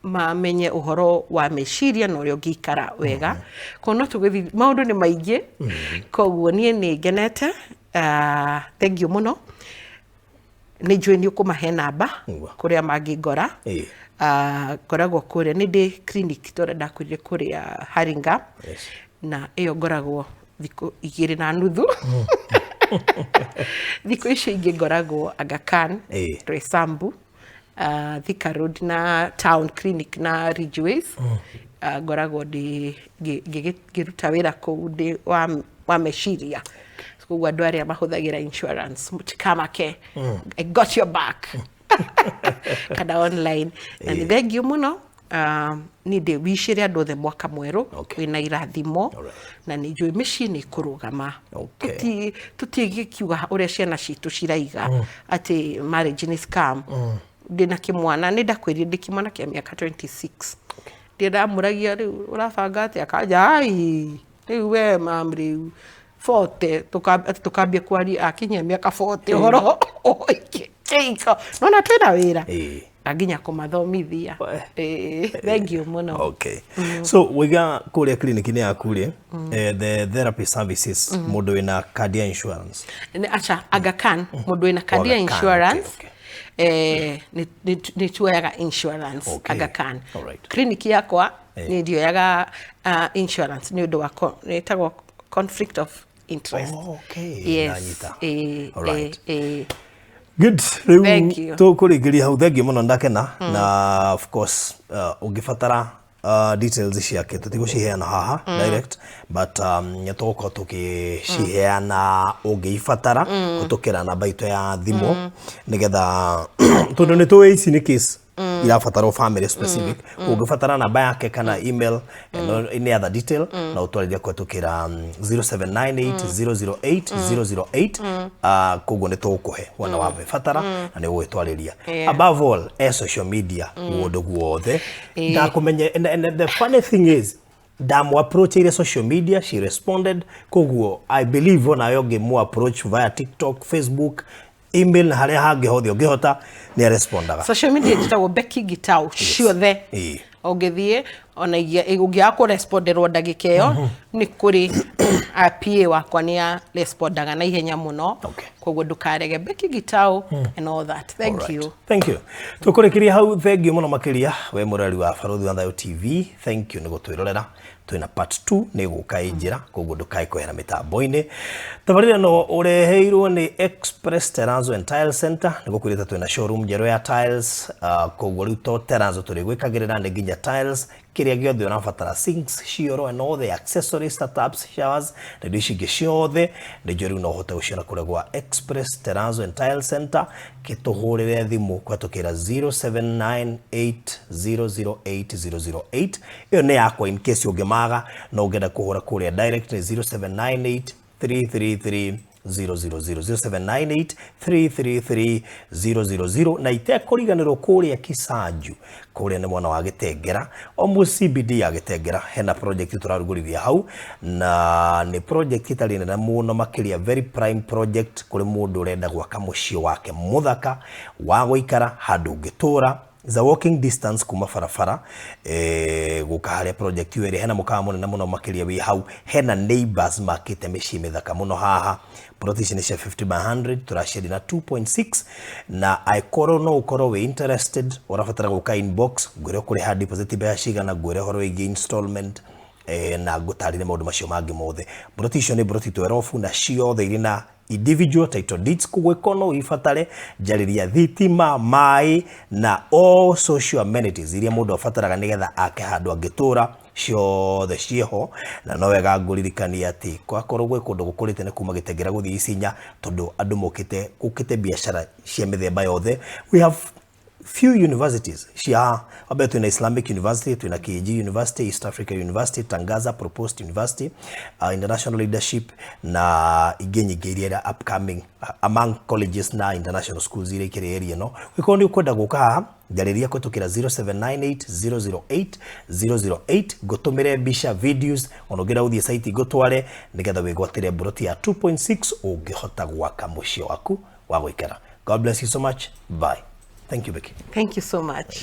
mamenye ũhoro wa meciria na ũrĩa ũngĩikara wega. Koguo no tũgĩthiĩ, maũndũ nĩ maingĩ. Koguo niĩ nĩ ngenete. Thank you mũno. Nĩ njũĩ nĩ ũkũmahe namba kũrĩa mangĩngora. Ngoragwo kũrĩa, nĩ ndĩ clinic tũrĩa ndakwĩrire kũrĩa Haringa, na ĩyo ngoragwo thikũ 2.5. Thikũ icio ingĩ ngoragwo Aga Khan, Roysambu, Thika Road na Town Clinic na Ridgeways. Ngoragwo ndĩ ngĩruta wĩra kũu ndĩ wa meciria. Koguo andũ arĩa mahũthagĩra insurance mũtikamake, I got your back, kana online. Na nĩ thank you mũno. Niĩ ndĩ wicĩre andũ othe mwaka mwerũ wĩna irathimo, na nĩ njũĩ mĩciĩ nĩ ĩkũrũgama. Tũtigĩkiuga ũrĩa ciana citũ ciraiga atĩ marriage nĩ scam. Ndĩna kĩmwana, nĩ ndakwĩrire ndĩ kĩmwana kĩa mĩaka 26, ndĩramũragia, "Rĩu ũrabanga atĩa?" Kanja, "Ai, rĩu we mam, rĩu 40 atĩ tũkambia kwaria akinyia mĩaka 40 ũhoro kĩiko nona twĩna wĩra na nginya kũmathomithia." Ĩĩ, thank you mũno. Okay. So waiga kũrĩa clinic-inĩ yaku rĩ, the therapy services, mũndũ wĩna kandi ya insurance? Aca, Aga Khan, mũndũ wĩna kandi ya Aga Khan, insurance. Nĩ tuoyaga insurance. Aga Khan clinic yakwa nĩ ndioyaga insurance nĩ ũndũ wa nĩ ĩtagwo conflict of interest. Oh, okay. Yes. Ndanyita. Good. Rĩu Thank you. tũkũrĩkĩria hau. Thank you mũno, ndakena. Na of course, ũngĩbatara details ciake, tũtigũciheana haha direct, but nĩ tũgũkorwo tũgĩciheana ũngĩibatara kũhĩtũkĩra namba itũ ya thimũ, nĩgetha tondũ nĩ tũĩ ici nĩ case irabatarwo family specific. Ũngĩbatara namba yake kana email and any other detail, na ũtwarĩrie kũhĩtũkĩra 0798 008 008. Koguo nĩ tũgũkũhe wona wamĩbatara na nĩ ũgũgĩtwarĩria. Above all, e social media kũndũ guothe ndakũmenye. And the funny thing is, ndamu approach social media, she responded. Koguo I believe onawe ũngĩmũ approach via TikTok, Facebook, email na harĩa hangĩ hothe ũngĩhota, nĩ arespondaga. Social media njĩtagwo Becky Gitau ciothe. Ũngĩthiĩ ona ũngĩaga kũresponderwo ndagĩka ĩyo, nĩ kũrĩ PA wakwa, nĩ arespondaga na ihenya mũno. Koguo ndũkarege, Becky Gitau and all that. Thank you. Thank you. Tũkũrĩkĩria hau. Thank you mũno makĩria we mũrori wa Barũthi wa Thayũ TV. Thank you nĩ gũtwĩrorera. Twĩna part 2 nĩ gũka ĩ njĩra, koguo ndũkae kwehera mĩtambo-inĩ. Tabarĩra ĩno ũreheirwo nĩ Express Terrazzo and Tile Center. Nĩ gũkwĩrĩte twĩna showroom njerũ ya tiles, koguo rĩu to terrazzo tũrĩgwĩkagĩrĩra, nĩ nginya tiles, kĩrĩa gĩothe ũrabatara, sinks, cioro and all the accessories, taps, showers na indo ici ingĩ ciothe. Nĩ njũĩ rĩu no ũhote gũciona kũrĩa gwa Express Terrazzo and Tile Center. Kĩtũhũrĩre thimũ kũhetũkĩra 0798008008. Ĩyo nĩ yakwa, in case ũngĩmaga no ũngĩenda kũhũra kũrĩa direct nĩ 0798 333 000, 0798 333 000. Na itekũriganĩrwo kũrĩa Kisanju, kũrĩa nĩ mwena wa Gĩtengera, almost CBD ya Gĩtengera, hena project tũrarugũrithia hau, na nĩ project ĩtarĩ nene mũno makĩria, very prime project kũrĩ mũndũ ũrenda gwaka mũciĩ wake mũthaka wa gũikara, handũ ũngĩtũra. Is a walking distance kuma barabara gũka harĩa project ĩyo ĩrĩ. Hena mũkawa mũnene mũno makĩria wĩ hau, hena neighbors makĩte mĩciĩ mĩthaka mũno haha. Plot ici nĩ cia 50 by 100, tũraciendia na 2.6, na angĩkorwo no ũkorwo wĩ interested, ũrabatara gũka inbox, ngwĩre ũkũrĩha deposit mbeca cigana, ngwĩre ũhoro wĩgiĩ installment, na ngũtarĩrie maũndũ macio mangĩ mothe. Mburoti icio nĩ mburoti 12 na ciothe irĩ na individual title deeds, koguo ĩkorwo no ũibatare njarĩria thitima, maĩ na all social amenities iria mũndũ abataraga nĩgetha ake handũ angĩtũra, ciothe ciĩho. Na no wega ngũririkania atĩ gwakorwo gwĩ kũndũ gũkũrĩte nĩ kuma Gĩtengera gũthiĩ Isinya, tondũ andũ mokĩte gũkĩte biacara cia mĩthemba yothe. We have few universities cia wambe, twina Islamic University, twina KG University, East Africa University, Tangaza Proposed University, International Leadership na ingĩ nyingĩ iria ira upcoming, among colleges na international schools iria ikĩrĩ area ĩno. Gĩkorwo nĩ ũkwenda gũka haha, njarĩria kũhĩtũkĩra 0798 008 008, ngũtũmĩre mbica, videos, ona ũngĩenda gũthiĩ site ngũtware, nĩgetha wĩgwatĩre mburoti ya 2.6 ũngĩhota gwaka mũciĩ waku wa gũikara. God bless you so much. Bye. Thank you, Becky. Thank you so much.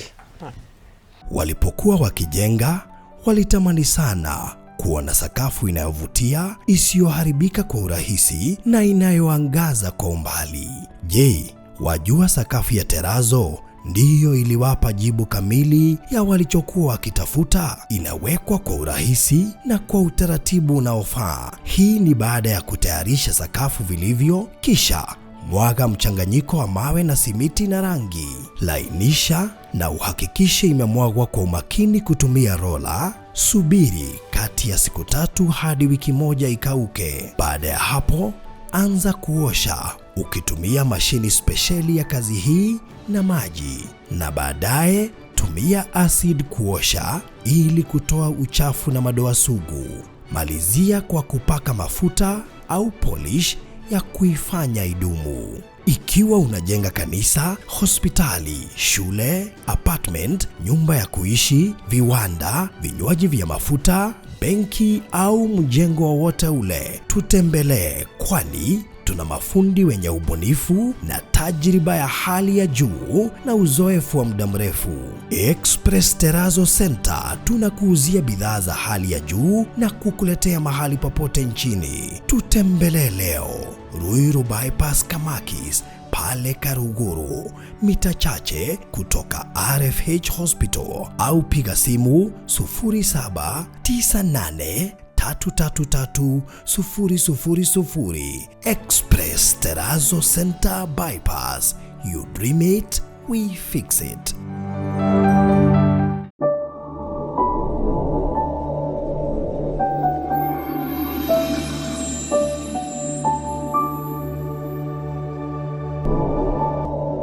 Walipokuwa wakijenga, walitamani sana kuona sakafu inayovutia, isiyoharibika kwa urahisi na inayoangaza kwa umbali. Je, wajua sakafu ya terazo ndiyo iliwapa jibu kamili ya walichokuwa wakitafuta? Inawekwa kwa urahisi na kwa utaratibu unaofaa. Hii ni baada ya kutayarisha sakafu vilivyo, kisha mwaga mchanganyiko wa mawe na simiti na rangi. Lainisha na uhakikishe imemwagwa kwa umakini kutumia rola. Subiri kati ya siku 3 hadi wiki 1 ikauke. Baada ya hapo, anza kuosha ukitumia mashini spesheli ya kazi hii na maji, na baadaye tumia acid kuosha ili kutoa uchafu na madoa sugu. Malizia kwa kupaka mafuta au polish ya kuifanya idumu. Ikiwa unajenga kanisa, hospitali, shule, apartment, nyumba ya kuishi, viwanda, vinywaji vya mafuta, benki au mjengo wowote ule, tutembelee, kwani tuna mafundi wenye ubunifu na tajriba ya hali ya juu na uzoefu wa muda mrefu. Express Terrazzo Center tunakuuzia bidhaa za hali ya juu na kukuletea mahali popote nchini. Tutembelee leo Ruiru Bypass, Kamakis, pale Karuguru, mita chache kutoka RFH Hospital, au piga simu 0798 333 000. Express Terrazzo Center Bypass. You dream it, we fix it.